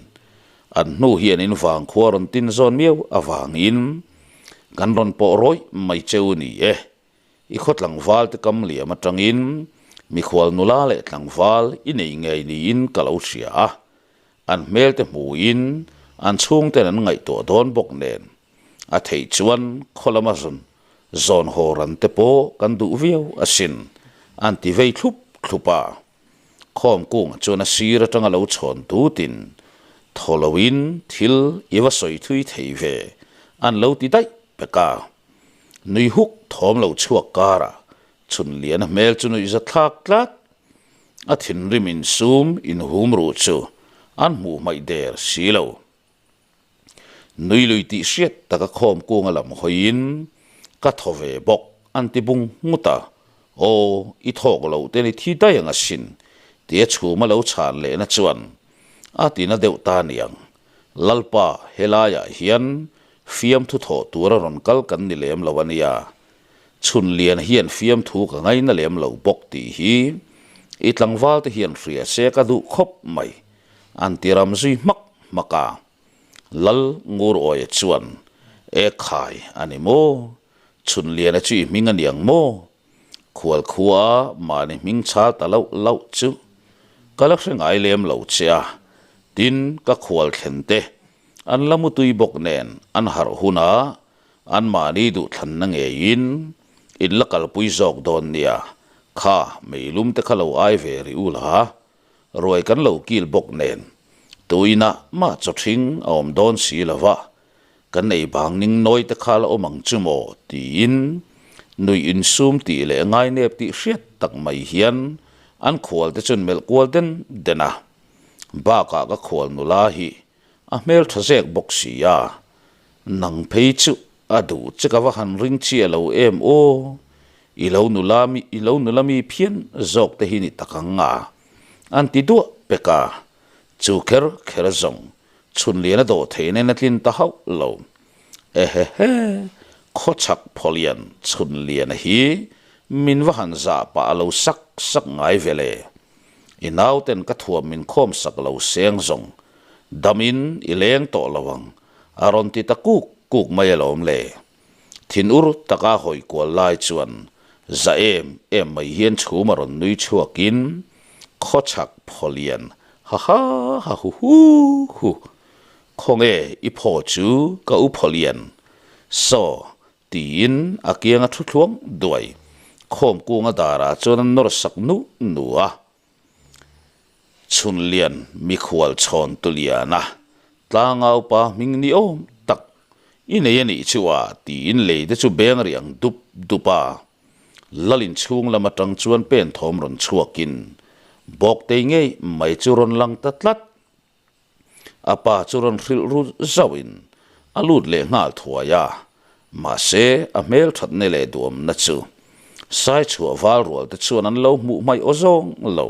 An hnu hian in vangkhua rawn tin zawn miau avangin kan rawn pawh rawih mai che u ni e. I khaw tlangval te kam liam atangin mikhual nula leh tlangval i nei ngei niin ka lo hria a. An hmel te hmuhin an chhungten an ngaihtuah dawn bawk nen a theih chuan khaw lama zawn zawn haw ran te pawh kan duh viau asin an ti vei thlup thlup a. Khawm kungah chuan a sir atanga lo chhawn tutin thaw loin thil i va sawi thui thei ve an lo ti daih pek a. Nui huk thawm lo chhuak karah Chhunliana hmel chu nuih za thlak tlat. A thinrim insum inhum ruh chu an hmuh hmaih der si lo. Nui lui tih hriat taka khawm kunga lam hawiin ka thaw ve bawk an ti bung nghut a, Aw, i thawk loh ten i thi daih ang asin tia chhuma lo chhan lehna chuan a tina deuh ta niang. Lalpa, helaiah hian fiamthu thawh tura rawn kal kan ni lem lo a nia. Chhunlian hian fiamthu ka ngaina lem lo bawk tih hi i tlangvalte hian hria se ka duh khawp mai. An ti ram zui hmak hmak a. Lal Ngurawia chuan, E khai a ni maw? Chhunliana chu i hming a niang maw? Khual khua mahni hming chhal ta loh loh chu ka la hre ngai lem lo che a, tin ka khual thlen te an la mutui bawk nen an harh hunah anmahni duhthlanna ngeiin in la kalpui zawk dawn nia, kha meilum te kha lo ai ve rih u la. Ruai kan lo kil bawk nen tuinah mah chaw ṭhing a awm dawn si lo va, kan ei bang ning nawi te kha la awm ang chu maw tiin nuih insum tih leh ngainep tih hriat tak mai hian an khual te chuan melh kual den den a. Bakah ka khual nula hi A hmel tha zek bawk si a, nang phei chu a duh che ka va han ring chiah lo em aw, i lo nula mi i lo nula mi phian zawk te hi ni tak ang a, an ti duah pek a, chu kher kher zawng chhunlian a dawh theih nen a tlin ta hauh lo. Ehehe, khawchhak phawlian chhunliana hi min va han zah pah a lo sak sak ngai ve le. I nauten ka thuam min khawm sak lo seng zawng. Damin i leng tawh lo ang, a rawn ti ta kuk kuk mai alawm le. Thinur taka hawi kual lai chuan za em em mai hian chhum a rawn nui chhuakin khawchhak phawlian ha ha ha hu hu hu khawnge i phaw chu ka u phawlian saw tiin a kianga thu thluang duai khawm kunga darah chuan an nawr sak nu nu a. Chhunlian mikhual chhawn Tuliana tlangaupa hming ni awm tak i nei a nih chu a tiin lei te chu beng ri ang dup dup a. Lalin chhung lam atang chuan pen thawm rawn chhuakin Bawktei ngei mai chu rawn lang ta tlat. A pa chu rawn hrilh ru zauhin a lut leh nghal thuai a, mahse a hmel thatna leh duamna chu Saichhuah val rual te chuan an lo hmuh hmaih aw zawng lo,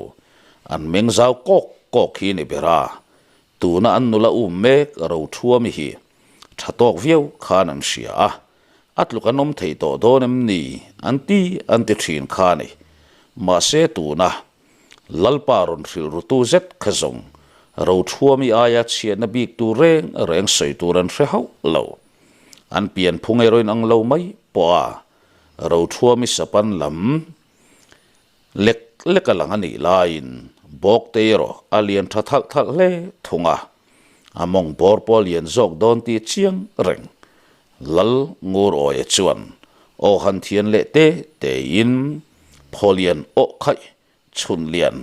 an meng zau kawk kawk hi ni ber a, tuna an nula um mek Rothuami hi tha tawk viau khan an hria a, a tluk an awm thei tawh dawn em ni an ti an ti thin kha a ni, mahse tuna Lalpa rawn hrilh rutu zet kha zawng Rothuami aia chhiatna bik tur reng reng sawi tur an hre hauh lo. An pianphung erawhin ang lo mai pawh a, Rothuami sapan lam lek lek a lang a nih laiin Bawkte erawh a lian tha thalh thalh hle thung a, a mawng bawr pawh a lian zawk dawn tih chiang reng. Lal Ngur Awia chuan aw han thian leh te tein Phawlian awh khaih Chhunlian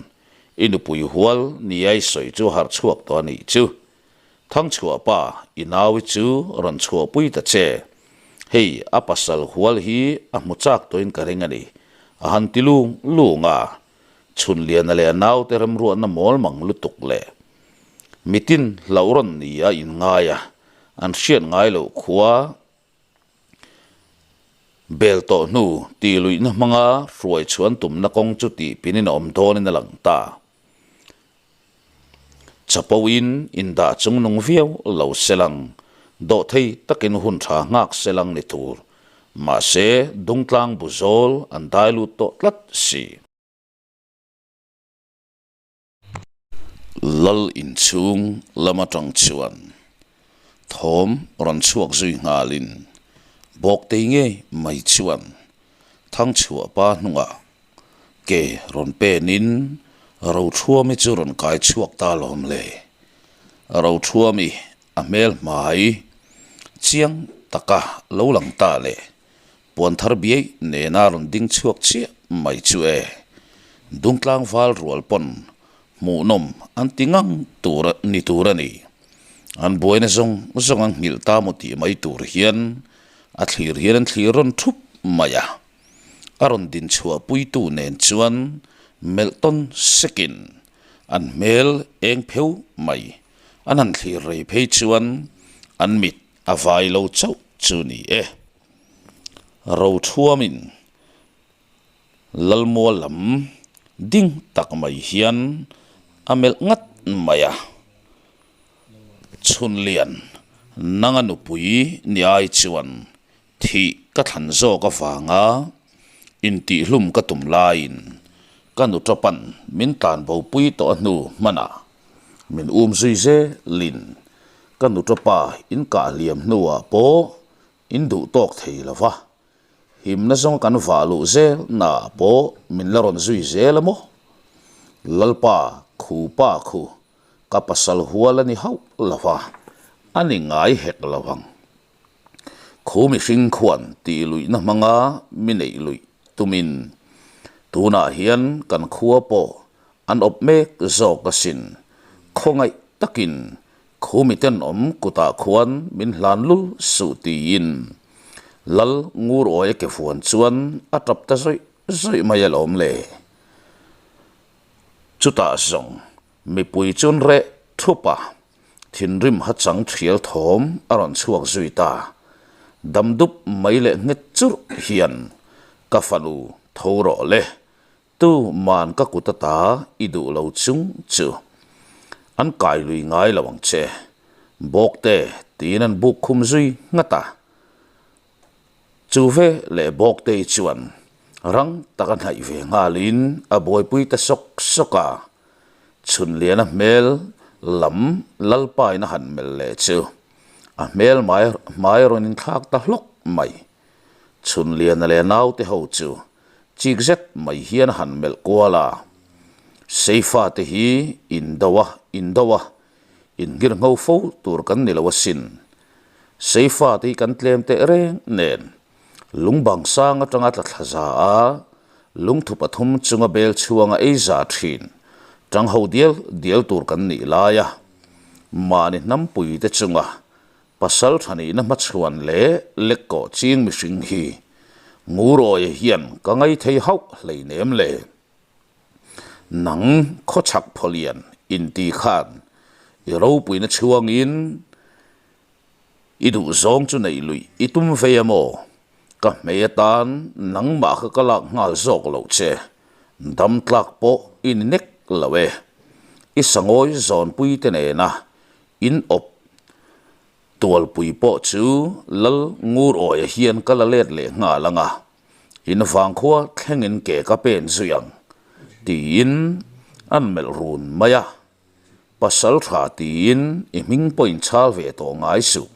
i nupui hual nia i sawi chu harh chhuak tawh a nih chu. Thangchhuah pa i naui chu rawn chhuahpui ta che. Hei a pasal hual hi a hmu chak tawhin ka ring a ni a han ti lung lung a. Chhunliana leh a naute remruatna mawl mang lutuk leh mitin hlauh rawn nia inngai a an hriat ngai loh khua Bel tawh hnu tih luihna hmanga hruai chhuan tumna kawng chu tih pinin a awm dawnin a lang ta. Chapoin indah chung nung viau lo selang, dawhthei takin hun tha nghak selang ni tur. Mahse, dungtlang bu zawl an dai lut tawh tlat si. Lal inchhung lam atang chuan thawm rawn chhuak zui nghalin Bawktei ngei mai chuan Thangchhuah pa hnungah ke rawn penin Rothuami chu rawn kai chhuak ta lawm le. Rothuami a hmel hmai chiang taka lo lang ta le. Puan thar biai nena rawn ding chhuak chiah mai chu e. Dungtlang val rual pawn hmuhnawm an ti ngang tur ni tur a ni. An buaina zawng zawng an nghilh ta maw tih mai tur hian a thlir hian an thlir rawn thup mai a. A rawn din chhuah puitu nen chuan melh tawn sekin an hmel eng pheu mai an han thlir rei phei chuan an mit a vai lo chauh chu ni e. Rothuamin Lalmual lam ding tak mai hian a melh ngat mai a, Chhunlian nanga nupui ni ai chuan thih ka thlan zawk avanga intihhlum ka tum laiin ka nuṭapan min tlanbopui tawh a hnu hmanah min um zui zelin ka nuṭapa inkah hliam hnuah pawh In duh tawk thei lo va, himna zawng kan vah luh zel naah pawh min la rawn zui zel a maw? Lalpa khu pa khu ka pasal hual a ni hauh lo va, a ni ngai hek lo ang. Khu mihring khuan tih luihna hmanga mi neih luih tumin tunah hian kan khua pawh an awp mek zawk asin, khawngaih takin Khu mitenawm kutah khuan min hlan lul suh tiin Lal Ngur Awia ke fuan chuan a tap ta zawih zawih mai alawm le. Chutah zawng mipui chuan reh thup a, thinrim hachang thial thawm a rawn chhuak zui ta. Dam dup mai leh nghet churh hian ka fanu tho rawh le Tu man ka kut ata i duh lo chung chu an kai lui ngai lo ang che. Bawkte tiin an buk khum zui nghat a. Chu ve leh Bawktei chuan rang taka hnaih ve nghalin a buaipui ta sawk sawk a. Chhunliana hmel lam Lalpa in a han melh leh chu a hmel hmai rawn inthlak ta hlawk mai. Chhunliana leh naute ho chu chik zet mai hian a han melh kual a, Seifa te hi indo a indo a, inngirngho fo tur kan ni lo asin. Seifa te hi kan tlem teh reng nen Lungbang sang atanga tla thla za a, lungthu pathum chunga bel chhuanga ei za thin tang ho dial dial tur kan nih lai a, mahni hnampui te chunga pasal tha nihna hmachhuan leh lek kawh ching mihring hi Ngurawia hian ka ngaithei hauh hleinem le. Nang khawchhak phawlian inti khan i ropuina chhuangin I duh zawng chu neih luih i tum vei a maw? Ka hmei atan nangmah kha ka lak nghal zawk loh che, dam tlak pawh i ni nek lo e. I sangawi zawnpui te nena in awp tualpui pawh chu Lal Ngurawia hian ka la let leh nghal ang a, in vangkhua thlengin ke ka pen zui ang, tiin an melh run mai a. Pasal tha tiin i hming pawh in chhal ve tawh ngai suh.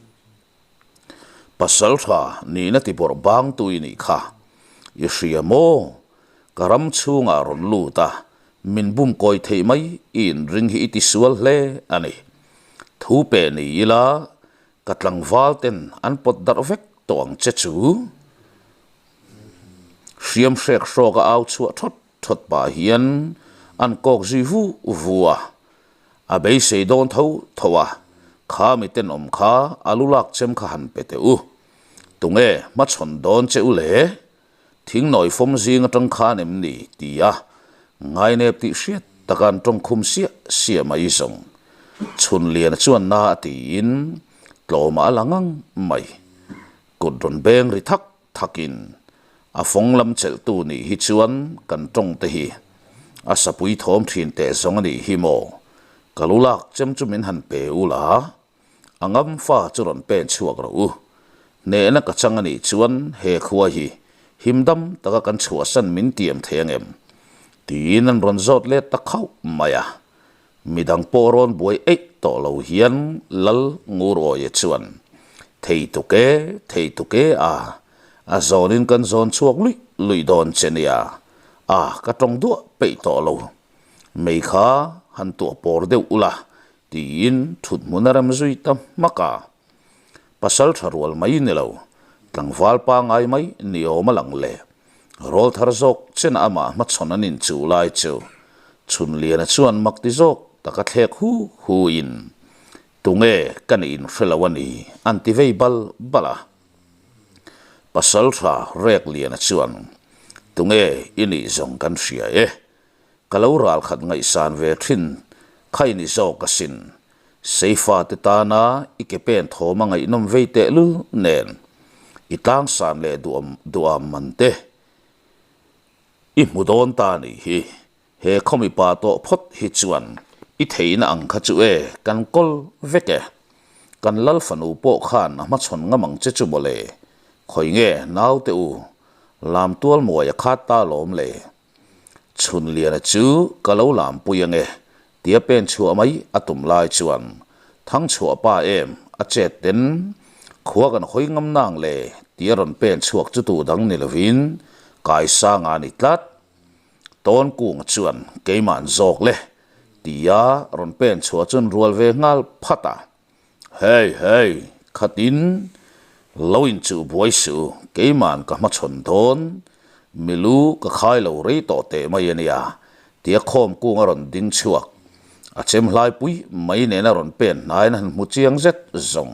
Pasal tha nihna ti bawrh bangtu i nih kha. I hria maw? Ka ram chhungah rawn lut a, min bum kawi theih mai i inring hi i ti sual hle a ni. Thu pe ni ila ka tlangval ten an pawt darh vek tawh ang che chu. Hriam hrek hrawk a au chhuah thawt thawt pah hian an kawk zui vu vu a, a beisei dawn tho tho a, kha mi tenawm kha a lu lak chem kha han pe teh u, tunge hmachhawn dawn che u le? Thingnawi fawm zing atang khan em ni? ti a, ngainep tih hriat taka an tawng khum siah siah mai zawng. Chhunliana chuan na a tiin tlawmah a la ngang mai. Kut rawn beng ri thak thakin a fawng lam chelhtu nih hi chuan kan tawng te hi a sapui thawm thin teh zawng a nih hi maw? Ka lu lak chem chu min han pe u la, a ngam fa chu rawn pen chhuak rawh u. Hnehna ka chang a nih chuan he khua hi him dam taka kan chhuahsan min tiam thei angem? Tiin an rawn zawt let ta khauh mai a. Midang pawh rawn buai eih tawh lo hian Lal Ngurawia chuan, Thei tuk e, thei tuk e a, a zawnin kan zawn chhuak luih luih dawn che nia, a ka tawng duah peih tawh lo. Mei kha han tuah pawr deuh ula, tiin thut hmun a rem zui ta hmak a. Pasal tha rual mai ni lo, tlangval pangai mai ni awm a lang le. Rawl thar zawk chen amah hmachhawn an inchuh lai chu Chhunliana chuan mak ti zawk taka thlek hu hu in tunge ka nih in hre lo a ni an ti vei bal bal a. Pasaltha Rekliana chuan tunge i nih zawng kan hria e, Ka lo ral khat ngaihsan ve thin kha i ni zawk asin. Seifa te tana i ke pen thawm a ngaihnawm vei tehlul nen i tlangsan leh duham duham man te i hmu dawn ta nih hi. He khaw mipa tawh phawt hi chuan i theihna ang kha chu e kan kawl vek e. Kan lal fanu pawh khan a hmachhawn ngam ang che chu mawle. Khawi nge naute u Lamtual muai a khat ta lawm le. Chhunliana chu ka lo lampui ange tia pen chhuah mai a tum lai chuan Thangchhuah pa em a chet ten khua kan hawi ngam nang le tia rawn pen chhuak chu tu dang ni lovin Kaisanga a ni tlat. Tawnkung chuan keimahn zawk le tia rawn pen chhuah chuan rual ve nghal phat a. Hey hey, khatin lo inchuh buai suh u, keima'n ka hmachhawn dawn, milu ka khai lo rei tawh teh mai a nia, tia khawm kung a rawn ding chhuak. A chem hlai pui mai nena rawn pen hnaiin a han hmu chiang zet zawng.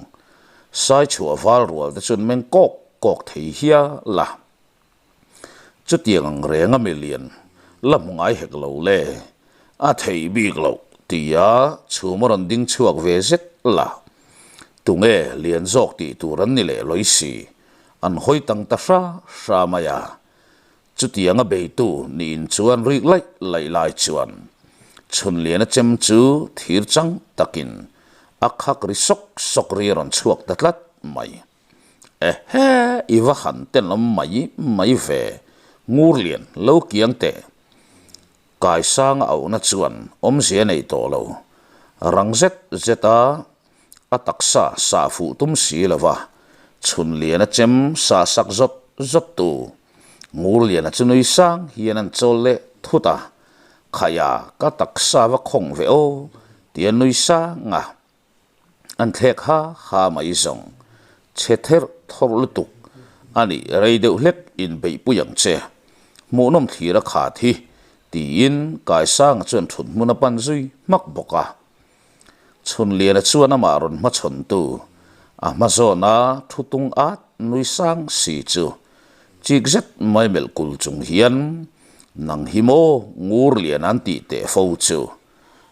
Sai chhuah val rual te chuan meng kawk kawk thei hial a. Chutiang ang reng a milian la hmu ngai hek lo le, a theih bik loh tia chhum a rawn ding chhuak ve zet la. Tunge lian zawk tih tur an ni leh lawi si, an hawi tang ta hra hra mai a. Chutiang a beitu niin chuan rik laih laih lai chuan Chhunliana chem chu thir chang takin a khak ri sawk sawk ri a rawn chhuak ta tlat mai. Ehe, i va han tenawm mai mai ve, Ngurlian lo kiang teh. Kaisanga auhna chuan awmzia nei tawh lo. Rang zet zet a a taksa sah fuh tum si lo va, Chhunliana chem sah sak zawt zawt tu Ngurliana chu nui sang hian an chawl leh thut a, Khaia ka taksa va khawng ve aw tia nui sang a. An thlek ha ha mai zawng. Chhe therh thawrh lutuk a nih rei deuh hlek inbeihpui ang che. Hmuhnawm thlir a khat hi tiin Kaisanga chuan thut hmun a pan zui hmak bawk a. Chhunliana chuan amah rawn hmachhawntu a hma zawna thu tung at nui sang si chu chik zet mai melh kul chung hian nang hi maw Ngurlian an tih teh fo chu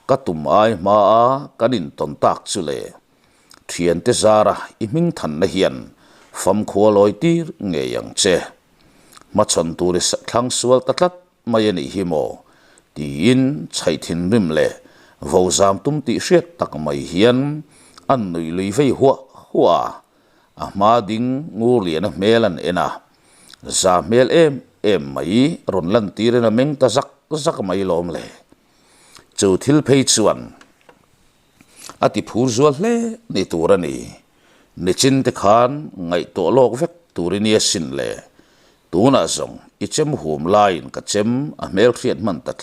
Ka tum ai hmaa kan intawn tak chu le, thiante zara i hming thanna hian famkhua lawi tir ngei ang che. Hmachhawn tur i thlang sual ta tlat mai a nih hi maw? tiin chhaih thinrim leh vo zam tum tih hriat tak mai hian an nuih lui vei huah huah a, a hma ding ngur liana hmel an en a, za hmel em em mai rawn lantirin a meng ta zak zak mai lawm le. Chu thil phei chuan a ti phur zual hle ni tur a ni. Nichin te khan ngaihtuah lawk vek tur i nia sin le. Tunah zawng i chem hum laiin ka chem a hmelhriat hman ta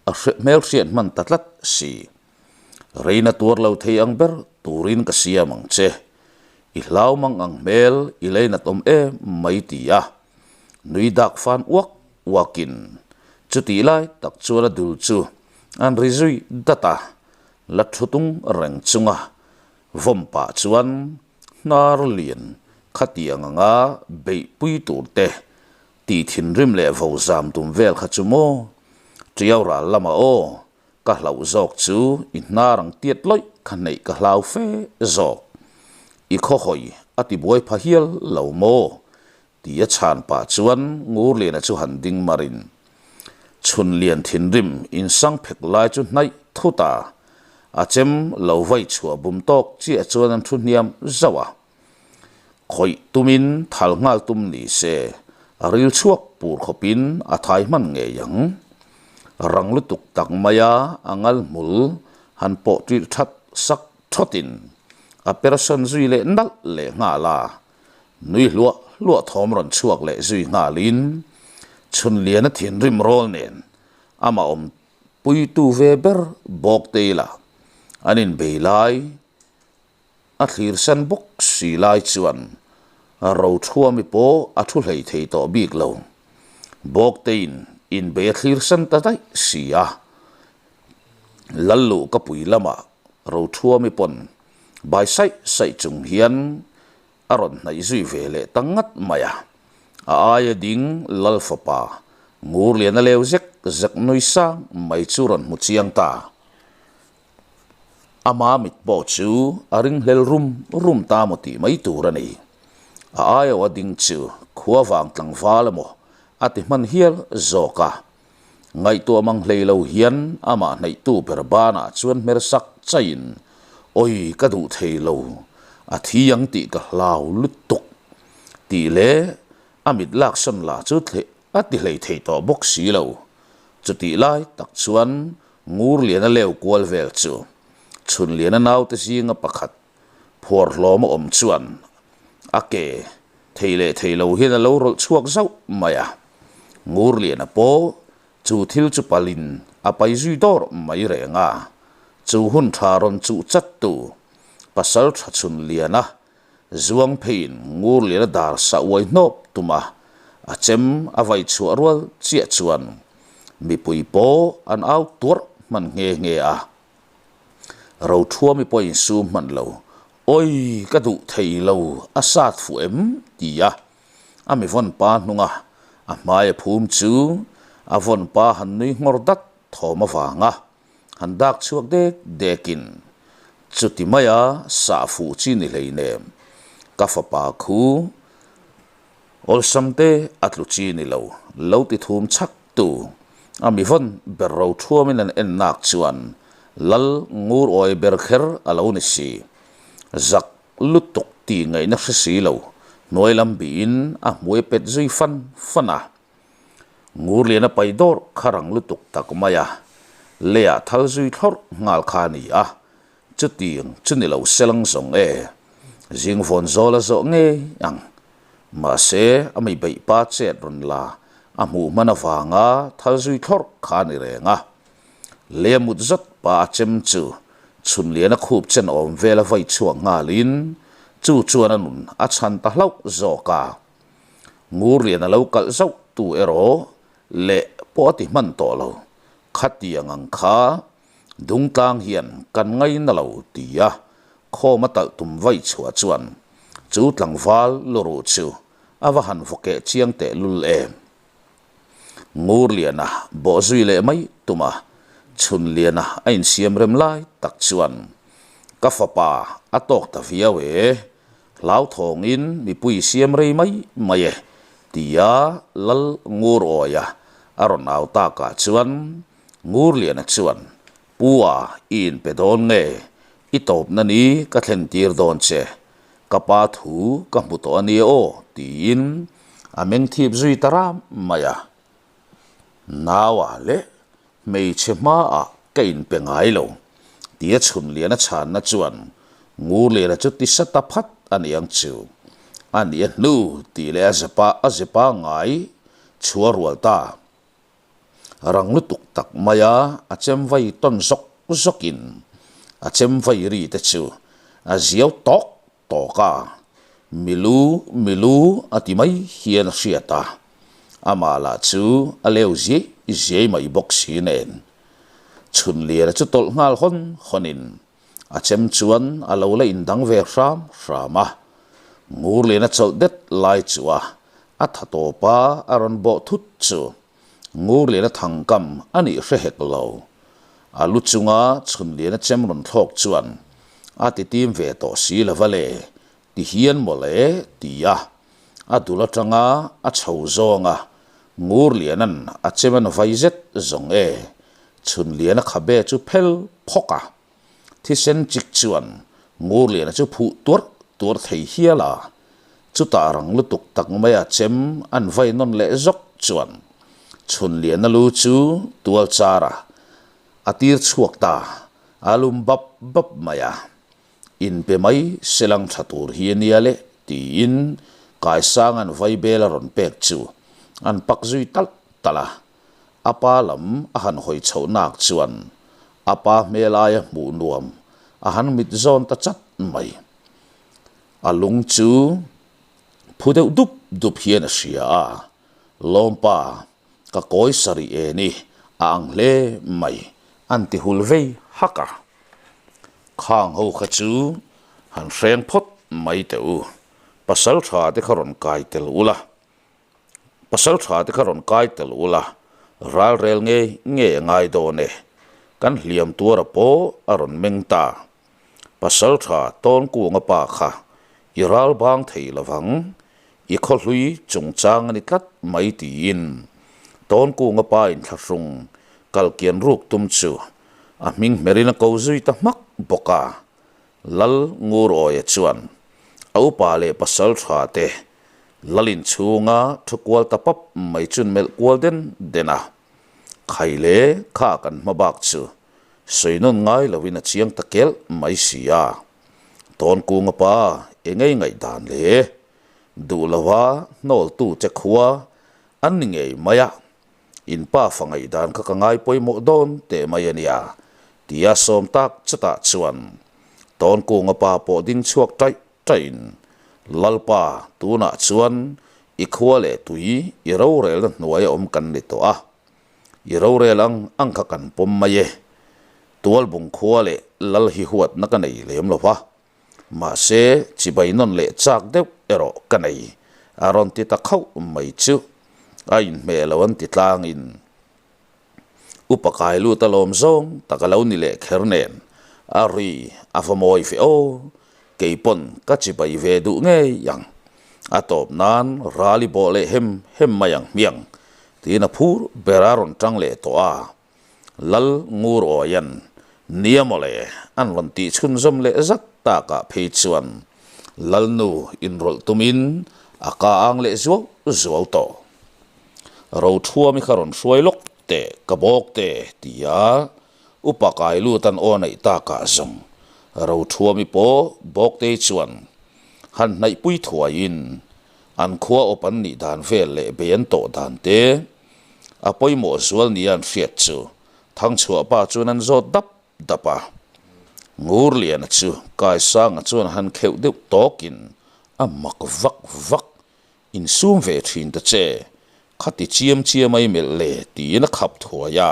a hmelhriat hman ta tlat si. Reina tuar lo thei ang ber turin ka siam ang che. I hlau mang ang hmel i leinat awm em mai ti a. Nui dak fan uak uakin chutih lai tak chuan a dul chu an ri zui dat a, la thu tung reng chunga vawm pah chuan hnar lian khatiang anga beihpui tur te tih thinrim leh vo zam tum vel kha chu maw Tiau ral lamah aw ka hlauh zawk chu i hnar ang tiat lawih kha hneih ka hlau fe zawk i khawhawi a ti buai pha hial lo maw Ti a chhan pah chuan Ngurliana chu han ding marin Chhunlian thinrim insang phek lai chu hnaih thut a, a chem lo vai chhuah bum tawk chiah chuan an thu hniam zauh a. Khawih tumin thal nghal tum ni se a ril chhuak pur khawpin a thai hman ngei ang. Rang lutuk tak maia a ngal hmul han pawh ṭilh ṭhat sak thawtin a persawn zui leh nalh leh nghal a. Nui hluah hluah thawm rawn chhuak leh zui nghalin Chhunliana thinrim rawl nen amah awm puitu ve ber bawk te ila an inbei lai a thlir san bawk si lai chuan Rothuami pawh a thu hlei thei tawh bik lo. Bawktein inbei a thlir san ta daih si a, Lalluh ka pui lamah Rothuami pawn Bai saih saih chung hian a rawn hnaih zui ve leh ta ngat mai a. A aia ding Lal fapa Ngurliana leu zek zek nui sang mai chu rawn hmu chiang ta. Ama mit pawh chu a ringhlel rum rum ta maw tih mai tur a ni. A aia a ding chu khua vang tlangval emaw a ti hman hial zawk a. Ngaihtuah mang hlei lo hian amah hnaihtu ber banah chuan hmer sak chaiin, Awi ka duh thei lo, a thi ang tih ka hlau lutuk tih leh a mit laksawn lah chu a ti hlei thei tawh bawk si lo. Chutih lai tak chuan Ngurliana leu kual vel chu Chhunliana naute zinga pakhat phuar hlawm a awm chuan a ke thei leh thei lo hian a lo rawlh chhuak zauh mai a. Ngurliana pawh chu thil chu palin a pai zui dawr mai reng a, chu hun tha rawn chuh chat tu pasal tha chhun liana zuang pheiin Ngurliana dar sah uai hnawp tum a, a chem a vai chhuah rual chiah chuan mipui pawh an au tuarh hman nghe nghe a. Rothuami pawh insum hman lo, Awi ka duh thei lo, a sat fuh em? ti a. A mi vawn pa hnunga a hmai a phum chu a vawn pa han nui nghawr dat thawm avanga han dak chhuak dek dekin, Chuti maia sah fuh chi ni hleinem, ka fapa khu awlsam te a tlu chi ni lo, lo ti thum chhak tu a mi vawn ber ro thuamin an en nak chuan Lal ngur awi ber kher a lo ni si. Zak lutuk tih ngaihna hre si lo, hnuai lam bihin a hmui pet zui fan fan a. Ngurliana pai dawr kha rang lutuk tak mai a, leiah thal zui thlawrh nghal kha a ni a. Chutiang chu ni lo selang zawng e, zingvawn zawl a zawh ngei ang. Mahse, a mi beih pa chet rawn la a hmuh hman avanga thal zui thlawrh kha a ni reng a. Lei a mut zat pa a chem chu chhunlian a khup chen awm vel a vai chhuak nghalin chu chuan a nun a chhan ta hlauh zawk a. Ngurlian a lo kalh zauh tu erawh leh pawh a ti hman tawh lo. Khatiang ang kha Dungtlang hian kan ngaina lo tia khawm a talh tum vai chhuah chuan chu tlangval luruh chu a va han vawkeh chiang teh lul em. Ngurliana bawhzui leh mai tuma Chhunliana a insiam rem lai tak chuan ka fapa a tawk ta viau e, hlauthawngin mipui siam rei mai mai e tia Lal Ngurawia a rawn au takah chuan Ngurliana chuan Pu a i inpe dawn nge? I tawpna ni ka thlen tir dawn che. Ka pa thu ka hmu tawh a nia aw tiin a meng thip zui ta ram mai a. Naua leh hmeichhe hmaah ka inpe ngai lo tia Chhunliana chhanna chuan Ngurliana chu ti sa ta phat a niang chu. A nih a hnu tih leh a zepa a zepa ngai chhuah rual ta. Rang lutuk tak maia a chem vai tawn zawk zawkin a chem vai ri te chu a ziau tawk tawk a, milu milu a ti mai hian a hriat a, amah lah chu a leu ziai ziai mai bawk si nen. Chhunliana chu tawlh nghal hawn hawnin a chem chuan a lo la indang ve hram hram a, Ngurliana chawlh det lai chu a a tha tawp a, a rawn bawh thut chu Ngurliana thangkam a nih hre hek lo. A lu chunga Chhunliana chem rawn thlawk chuan a ti tim ve tawh si lo va le, ti hian mawle ti a, a dul atanga a chho zawng a, Ngurliana'n a chem an vai zet zawng e, Chhunliana khabe chu phel phawk a. Thisen chik chuan Ngurliana chu phuh tuarh tuarh thei hial a, chutah rang lutuk tak maia chem an vai nawn leh zawk chuan Chhunliana lu chu tual char a, a tir chhuak ta, a lum bap bap mai a. Inpe mai selang tha tur hi a nia le tiin Kaisanga'n vaibel a rawn pek chu an pak zui talh talh a. A pa lam a han hawi chhoh nak chuan a pa hmel aia hmuh nuam a han mit zawn ta chat mai. A lung chu phu deuh dup dup hian a hria a, Lawmpa, ka kawi sarih e ni a ang hle mai an ti hul vei hak a. Khang ho kha chu han hreng phawt mai teh u, pasal tha te kha rawn kai tel ula. Pasal tha te kha rawn kai tel ula, ral rel ngei ngei a ngai dawn e. Kan hliam tuara pawh a rawn meng ta. Pasal tha tawn kunga pa kha i ral bang thei lovang, i khawhlui chungchang a ni tlat mai tiin tawn kunga pa inthlahrung kalkian ruk tum chu a hming hmerin a ko zui ta hmak bawk a. Lal Ngurawia chuan a upa leh pasal tha te Lalin chhunga thu kual ta pap mai chun melh kual den den a, khai le kha kan hma bak chu sawi nawn ngai loin a chiang ta kelh mai si a. Tawnkunga pa engei ngaihdan le duh lova hnawltu che khua an ni ngei mai a, in pa fa ngaihdan kha ka ngai pawimawh dawn teh mai a nia tia sawm tak chutah chuan Tawnkunga pa pawh ding chhuak taih Tain, Lalpa, tunah chuan i khua leh tui i rorelna hnuaia awm kan ni tawh a, i rorel ang ang kha kan pawm mai e. Tualbung khua leh lal hi huatna ka nei lem lo va, mahse chibai nawn leh chak deuh erawh ka nei, a rawn ti ta khauh mai chu a inhmeh lo an ti tlangin. Upa kai lut a lawm zawng tak a lo ni leh kher nen a ri a va mawi ve aw, kei pawn ka chibai ve duh ngei ang. A tawp nan ral i bawh leh hem hem mai ang hmiang tiin a phur ber a rawn tang leh tawh a. Lal Ngur Awian nia mawle an rawn tih chhunzawm leh zat takah phei chuan Lalnu inrawlh tumin a ka ang leh zuau zuau tawh. Rothuami kha rawn hruai lawk teh ka bawk te tia upa kai lut an aw neih takah zawng. Rothuami pawh Bawktei chuan han hnaihpui thuaiin an khua awp an nih dan vel leh bei an tawh dan te a pawimawh zual nia an hriat chu Thangchhuah pa chuan an zawt dap dap a. Ngurliana chu Kaisanga chuan a han kheuh deuh tawkin a mak vak vak Insum ve thin ta che, khati chiam chiam a i melh le tiin a khap thuai a.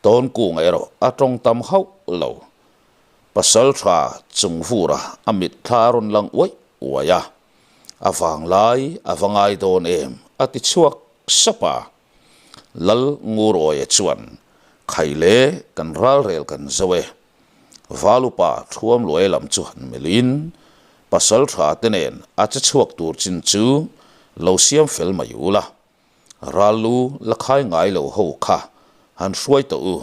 Tawnkung erawh a tawng tam hauh lo. Pasal tha chung vura a mitthla a rawn lang uaih uaih a. A vanglai a va ngai dawn em a ti chhuak sap a. Lal Ngurawia chuan, Khaile kan ralrel kan zo e. Valupa Thuamluai lam chu han melhin pasal tha te nen a che chhuak tur chin chu lo siam fel mai u la. Ral lu la khai ngai lo ho kha han hruai tawh u.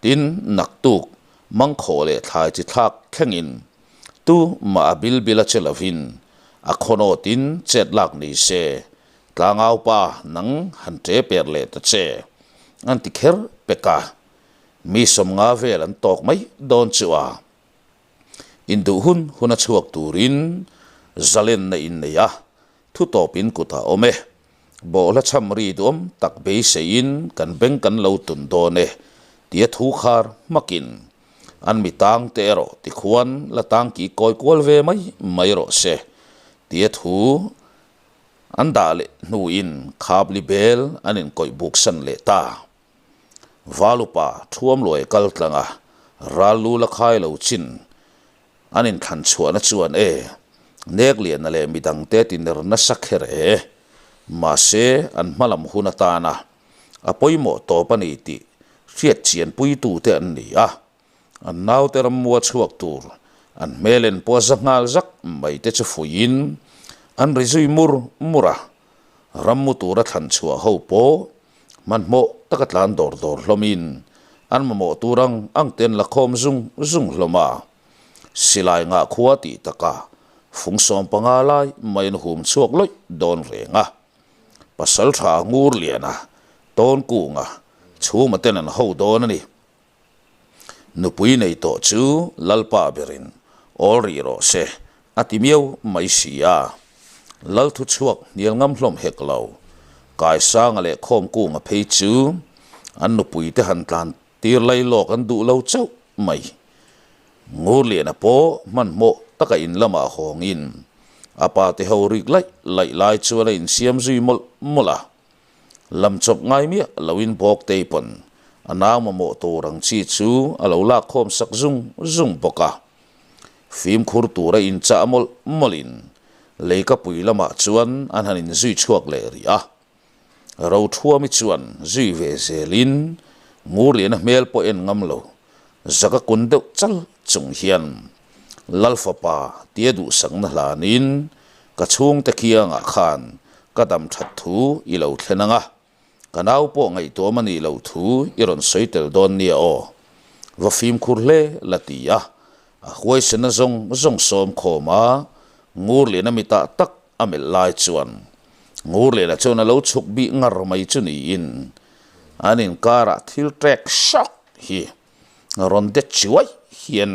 Tin, naktuk mangkhawh leh thlai chi thlak thlengin tu mah a bil bil a che lovin a khawnawtin chet lak ni se, tlangaupa nang han ṭe per leh ta che an ti kher pek a. Mi 50 vel an tawk mai dawn chu a, induh hun hun a chhuak turin zalenna in nei a, thu tawp in kut a awm e. Bawhhla chham ri duam tak beiseiin kan beng kan lo tun dawn e tia thu khar hmakin an mi tang te erawh tikhuan la tang ki kawi kual ve mai mai rawh se tia thu an dah leh hnuin khapli bel an inkawih buksan leh ta. Valupa Thuamluai kal tlanga ral lu la khai lo chin an inthlan chhuahna chuan e, Nekliana leh midangte ti ner nasa kher e. Mahse, an hmalam hun atana a pawimawh tawp a ni tih hriat chianpuitute an ni a. An naute rammua chhuak tur an hmel en pawh a za nghal zak mai te chu fuihin an ri zui mur mur a. Rammu tura thlan chhuah ho pawh hmanhmawh taka tlan dawr dawr hlawmin an mamawh tur ang ang te an la khawm zung zung hlawm a. Silai ngah khua tih takah fung 15 lai mai an hum chhuak lawih dawn reng a. Pasaltha Ngurliana, Tawnkunga, Chhuma ten an ho dawn a ni. Nupui nei tawh chu Lalpa berin awl rih rawh se a ti miau mai si a. Lal thu chhuak hnial ngam hlawm hek lo. Kaisanga leh Khawmkunga phei chu an nupui te han tlan tir lai lawk an duh lo chauh mai. Ngurliana pawh hmanhmawh taka in lamah hawngin a pa te ho rik laih laih lai chuan a insiam zui mawlh mawlh a. Lam chawp ngai miah loin Bawktei pawn a nau mamawh tur ang chi chu a lo lak khawm sak zung zung bawk a. Fimkhur tura inchah mawlh mawlhin leikapui lamah chuan an han inzui chhuak leh rih a. Rothuami chuan zui ve zelin Ngurliana hmel pawh en ngam lo zaka kun deuh chal chung hian Lal fapa tia duhsakna hlanin ka chhungte kiangah khan ka dam that thu i lo thlen ang a, ka nau pawh ngaihtuam a nih loh thu i rawn sawi tel dawn nia aw. Va fimkhur hle la ti a, a huaisena zawng zawng sawm khawm a, Ngurliana mitah tak a melh lai chuan Ngurliana chuan a lo chhuk bih ngar mai chu niin an inkarah thil trek hrawk hi rawn det chiuai hian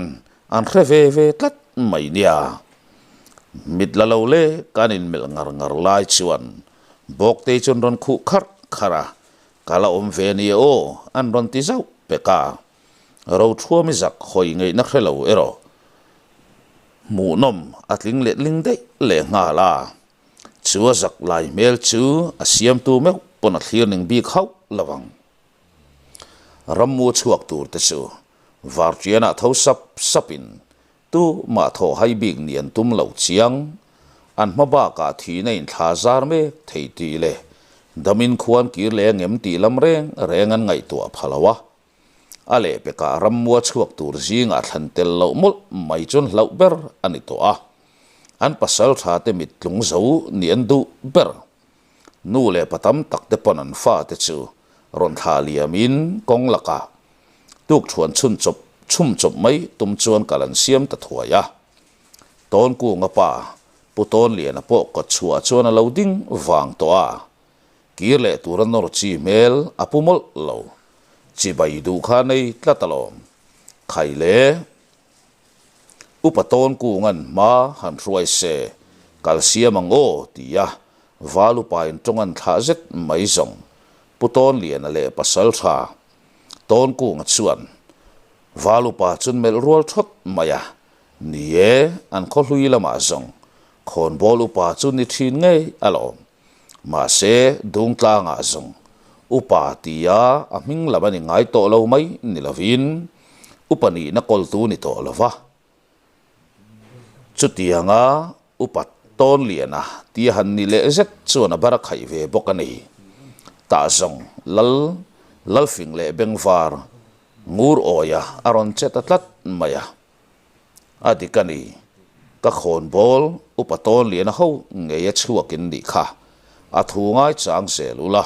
an hre ve ve tlat mai nia. Mit la lo le kan inmelh ngar ngar lai chuan Bawktei chuan rawn khuh kharh kharh a, ka la awm ve nia aw an rawn ti zauh pek a. Rothuami zak hawi ngaihna hre lo erawh hmuhnawm a tling letling daih leh nghal a. Chu a zak lai hmel chu a siamtu meuh pawn a thlir ning bik hauh lo ang. Rammu chhuak tur te chu Varṭianah tho sap sapin tu mah thawh hai bik ni an tum lo chiang. An hma bakah thihna in thla zar mek thei tih leh damin khuan kir leh angem tih lam reng reng an ngaihtuah pha lo a. A lehpekah rammua chhuak tur zingah thlan tel loh mawlh mai chuan hlauh ber a ni tawh a. An pasalṭha te mit tlung zo ni an duh ber. Nu leh pa tam tak te pawn an fate chu rawn thlah liamin kawng lakah tukṭhuan chhun chawp chhum chawp mai tum chuan kal an siam ta thuai a. Tawnkunga pa Pu Tawnliana pawh kawtchhuah chuan a lo ding vang tawh a, kir leh tura nawr chi hmel a pu mawlh lo. Chibai duh kha nei tlat alawm. Khai le. Upa Tawnkunga'n hma han hruai se, kal siam ang aw tia Val upain tawng an thlah zet mai zawng Pu Tawnliana leh Pasaltha Tawnkunga chuan Val upa chun melh rual thawt mai a, ni e, an khaw hlui lamah zawng khawnbawl upa chu ni thin ngei alawm. Mahse, Dungtlangah zawng upa tia a hming lam a ni ngai tawh lo mai ni lovin upa nihna kawltu ni tawh lo va. Chutianga upa Tawnliana tia han ni leh zet chuan a bar a khaih ve bawk a ni. Tah zawng Lal Lalfing leh Bengvar Ngur awia a rawn che ta tlat mai a. A dik a ni, ka khawnbawl upa Tawnliana ho ngei a chhuakin nih kha a thu ngai chang zel ula,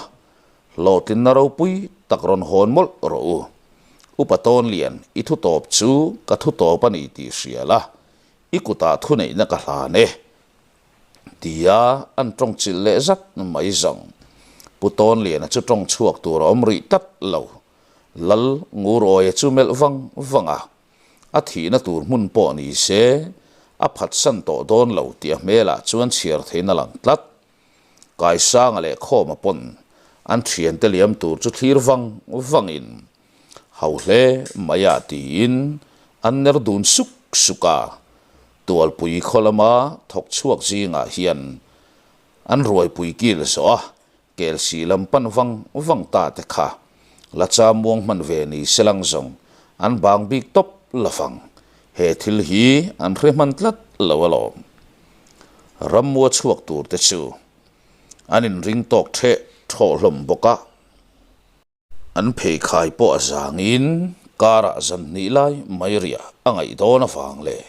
Hlawhtlinna ropui tak rawn hawn mawlh rawh u. Upa Tawnlian, i thu tawp chu ka thu tawp a ni tih hria la, i kutah thuneihna ka hlan e. Tia an tawng chilh leh zat mai zawng. Pu Tawnliana chu tawng chhuak tur a awm rih tlat lo. Lal Ngurawia chu melh vang vang a, a thihna tur hmun pawh ni se, a phatsan tawh dawn lo tih a hmelah chuan chhiar theiin a lang tlat. Kaisanga leh Khawma pawn an thiante liam tur chu thlir vang vangin ho hle mai a tiin an ner dun suk suk a. Tualpui khaw lama thawk chhuak zingah hian an ruaipui kil zawh a, Kelsih lam pan vang vang ta te kha la cham muang hman ve ni selang zawng an bang bik tawp lovang. He thil hi an hre hman tlat lo alawm. Rammua chhuak tur te chu an inring tawk theh thawh hlawm bawk a. An pheikhai pawh a zangin karah zan hnih lai mai riah a ngaih dawn avang leh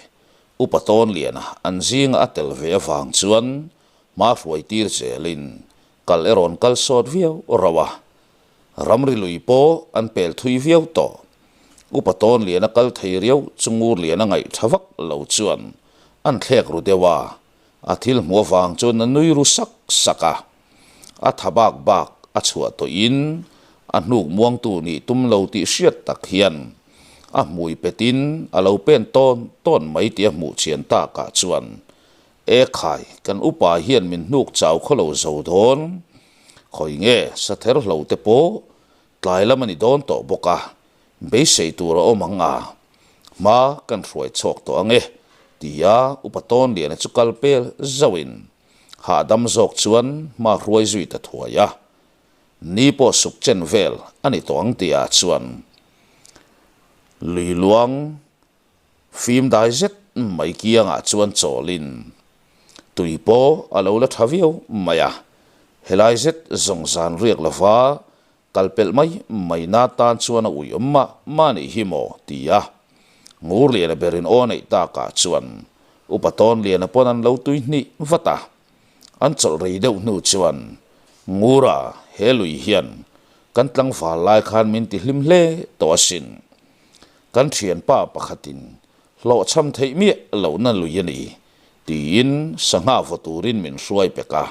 Upa Tawnliana an zinga a tel ve avang chuan hma hruai tir zelin kal erawh an kal sawt viau rauh a. Ramri lui pawh an pel thui viau tawh. Upa Tawnliana kal thei riau chu Ngurliana ngaih tha vak lo chuan an thlek ru deuh a, a thil hmuh avang chuan a nui ru sak sak a. A tha bak bak a chhuah tawhin a hnuk muangtu nih tum lo tih hriat tak hian a hmui petin a lo pen tawn tawn mai tih a hmuh chian takah chuan E khai, kan upa hian min hnuk chau khaw lo zo dawn. Khawi nge sather hlo te pawh Tlai lam a ni dawn tawh bawk a, beisei tur a awm ang a, hma kan hruai chhuak tawh ang e, tia Upa Tawnliana chu kal pel zauhin hahdam zawk chuan hma hruai zui ta thuai a. Ni pawh suk chen vel a ni tawh ang tihah chuan lui luang fim dai zet mai kiangah chuan chawlin tui pawh a lo la tha viau mai a, helai zet zawng zan riak lova Kal pelh mai mai na tan chuan a ui awm mah mah nih hi maw? ti a. Ngurliana berin aw neih takah chuan Upa Tawnliana pawn an lo tui hnih vat a. An chawlh rei deuh hnu chuan Ngura he lui hian kan tlangval lai khan min ti hlim hle tawh asin. Kan thianpa pakhatin hlawhchham theih miah lohna lui a ni tiin sangha vaw turin min hruai pek a.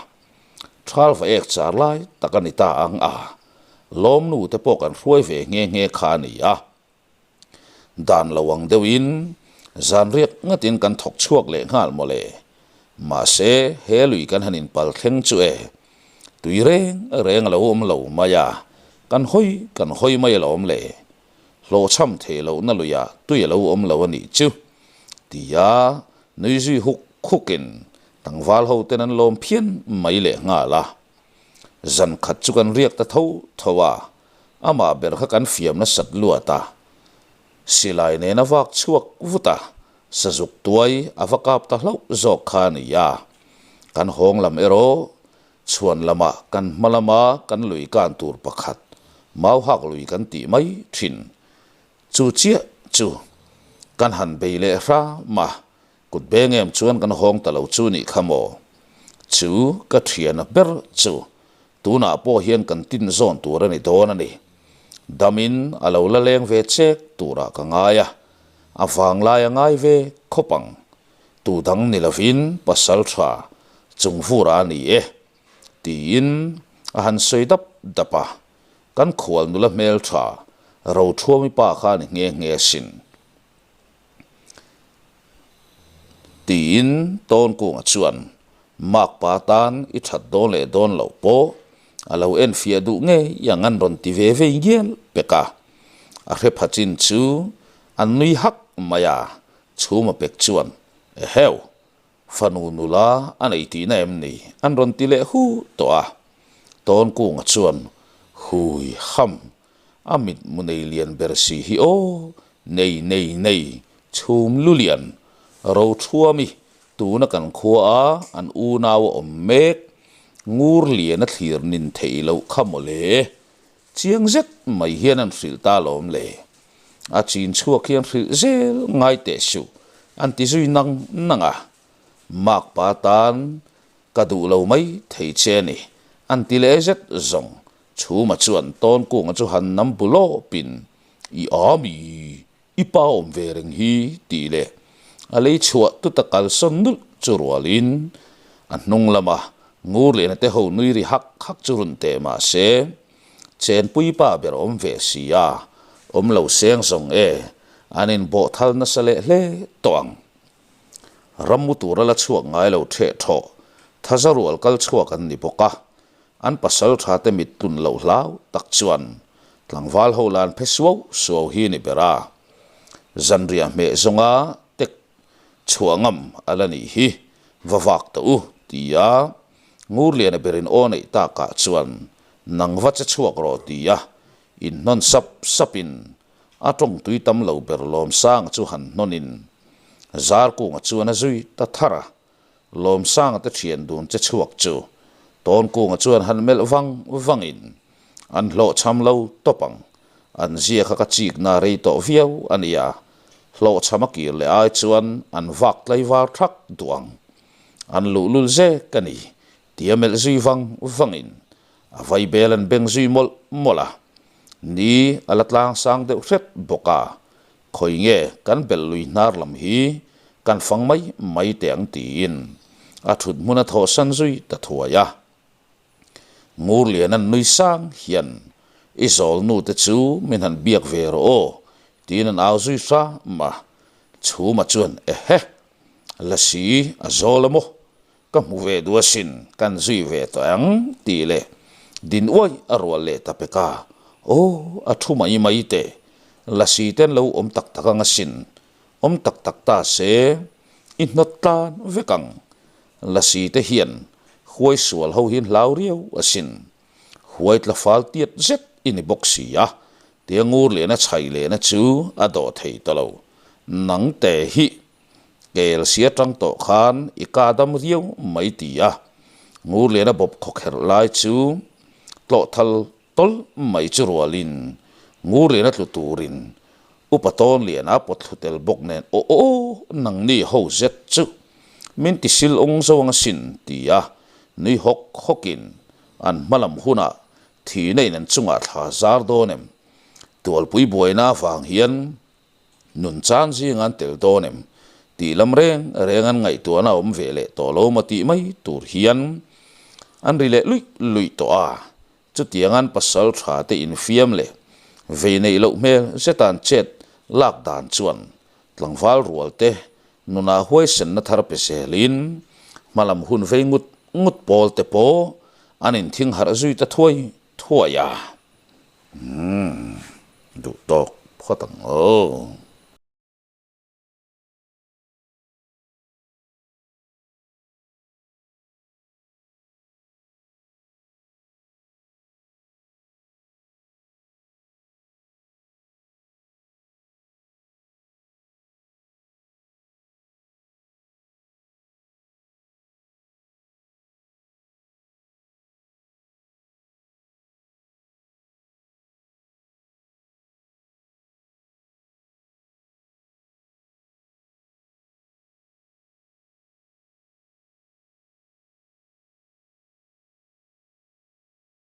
Thal va ek char lai tak a ni ta ang a, lawmnu te pawh kan hruai ve nghe nghe kha a ni a. Dan lo ang deuhin zan riak ngatin kan thawk chhuak leh nghal mawle. Mahse, he lui kan han inpal thleng chu e, tui reng reng a lo awm lo mai a, kan hawi kan hawi mai alawm le. Hlawhchham thei lohna luiah tui a lo awm lo a nih chu, tia nui zui huk hukin Tlangval ho ten an lawm phian mai leh nghal a. Zan khat chu kan riak ta tho tho a, amah ber kha kan fiam nasat luat a. Silai nen a vak chhuak vut a, sazuk tuai a va kap ta hlauh zawk kha a ni a. Kan hawng lam erawh chhuan lamah kan hma lama kan lui kan tur pakhat Mauhak lui kan tih mai thin. Chu chiah chu kan han bei leh hram a, Kut beng em chuan kan hawng ta lo chu nih kha maw? Chu ka thiana ber chu tunah pawh hian kan tin zawn tur a ni dawn a ni. Damin a lo la leng ve chek turah ka ngai a, a vanglai a ngai ve khawp ang. Tu dang ni lovin pasal tha chung vurah a ni e, tiin a han sawi dap dap a. Kan khual nula hmeltha Rothuami pa kha a ni nghe nghe asin. Tiin Tawnkunga chuan makpa tan i that dawn leh dawn loh pawh a lo enfiah duh ngei ang an rawn ti ve vei ngial pek a. A hre pha chin chu an nui hak mai a, Chhuma pek chuan, Eheu! Fanu nula a nei tihna em ni? An rawn ti leh hu tawh a. Tawnkunga chuan, Hui ham, a mitmu nei lian ber si hi aw, nei nei nei, chhum lu lian, Rothuami tuna kan khua a an unau a awm mek, ngur lian a thlir nin theih loh kha mawle. Chiang zet mai hian an hrilh ta alawm le. A chin chhuak hian hrilh zel ngai teh suh an ti zui nang nang a. Makpa tan ka duh lo mai thei che a ni an ti leh zet zawng. Chhuma chuan Tawnkunga chu han nam bu lawpin I a mi, i pa awm ve reng hi tih leh a lei chhuah tuta kalsawn nulh chu rualin a hnung lama Ngurliana te ho nui ri hak hak chu run teh mah se Chenpui pa ber awm ve si a, awm lo seng zawng e, an inbawh thal nasa leh hle tawh ang. Rammu tura la chhuak ngai lo theh thawh, thaza rual kal chhuak an ni bawk a, an pasal tha te mit tlun loh hlau tak chuan tlangval ho lan phe suau suau hi ni ber a. Zanriah hmeh zawnga tek chhuah ngam a la nih hi, va vak tawh u, ti a Ngurliana berin aw neih takah chuan nang va che chhuak rawh ti a inhnawn sap sapin a tawng tui tam lo ber Lawmsanga chu han hnawnin Zarkunga chuan a zui ta thar a, Lawmsanga te thian dun che chhuak chu Tawnkunga chuan han melh vang vangin an hlawhchham lo tawp ang, an zia kha ka chikna rei tawh viau a nia, hlawhchham a kir leh ai chuan an vak tlaivar thak duh ang. An luhlul zek a ni, tia melh zui vang vangin a vaibel an beng zui mawlh mawlh a. Ni a la tlang sang deuh hret bawk a, khawi nge kan belh lui hnar lam hi kan fang mai mai teh ang tiin a thut hmun a thawhsan zui ta thuai a. Ngurlian an nui sang hian i zawlnu te chu min han biak ve rawh aw tiin an au zui hram a, Chhuma chuan ehe! Lasi a zawl a maw? Ka hmu ve duh asin, kan zui ve tawh ang tih leh din uai a rual leh ta pek a. Aw, a thu mai mai teh. Lasi te an lo awm tak tak ang asin. Awm tak tak ta se, i hnawt tlan vek ang. Lasi te hian huai sual ho hi an hlau riau asin. Huai tla fal tiat zet i ni bawk si a, tia ngur lehna chhai lehna chu a dawh thei ta lo. Nang te hi kel si atang tawh khan i ka dam riau mai ti a, ngur lehna bawp khawkherh lai chu tlawh thal tawlh mai chu rualin ngur lehna tlu turin Upa tawn lian a pawt thlu tel bawk nen aw aw nangni ho zet chu min ti sil awng zo ang asin ti a nui hawk hawkin an hma lam hunah thihna in an chungah thla zar dawn em? Tualpui buaina avang hian nun chan zinga an tel dawn em? Tih lam reng reng an ngaihtuahna a awm ve leh tawh lo maw tih mai tur hian an ri leh luih luih tawh a. Chutianga'n pasal tha te infiam leh vei neih loh hmel zeta'n chet lak dan chuan tlangval rual te nunah huaisenna thar pe zelin hmalam hun vei ngut ngut pawl te pawh an inthing harh zui ta thuai thuai a. Umm, duh tawk phawt ang aw.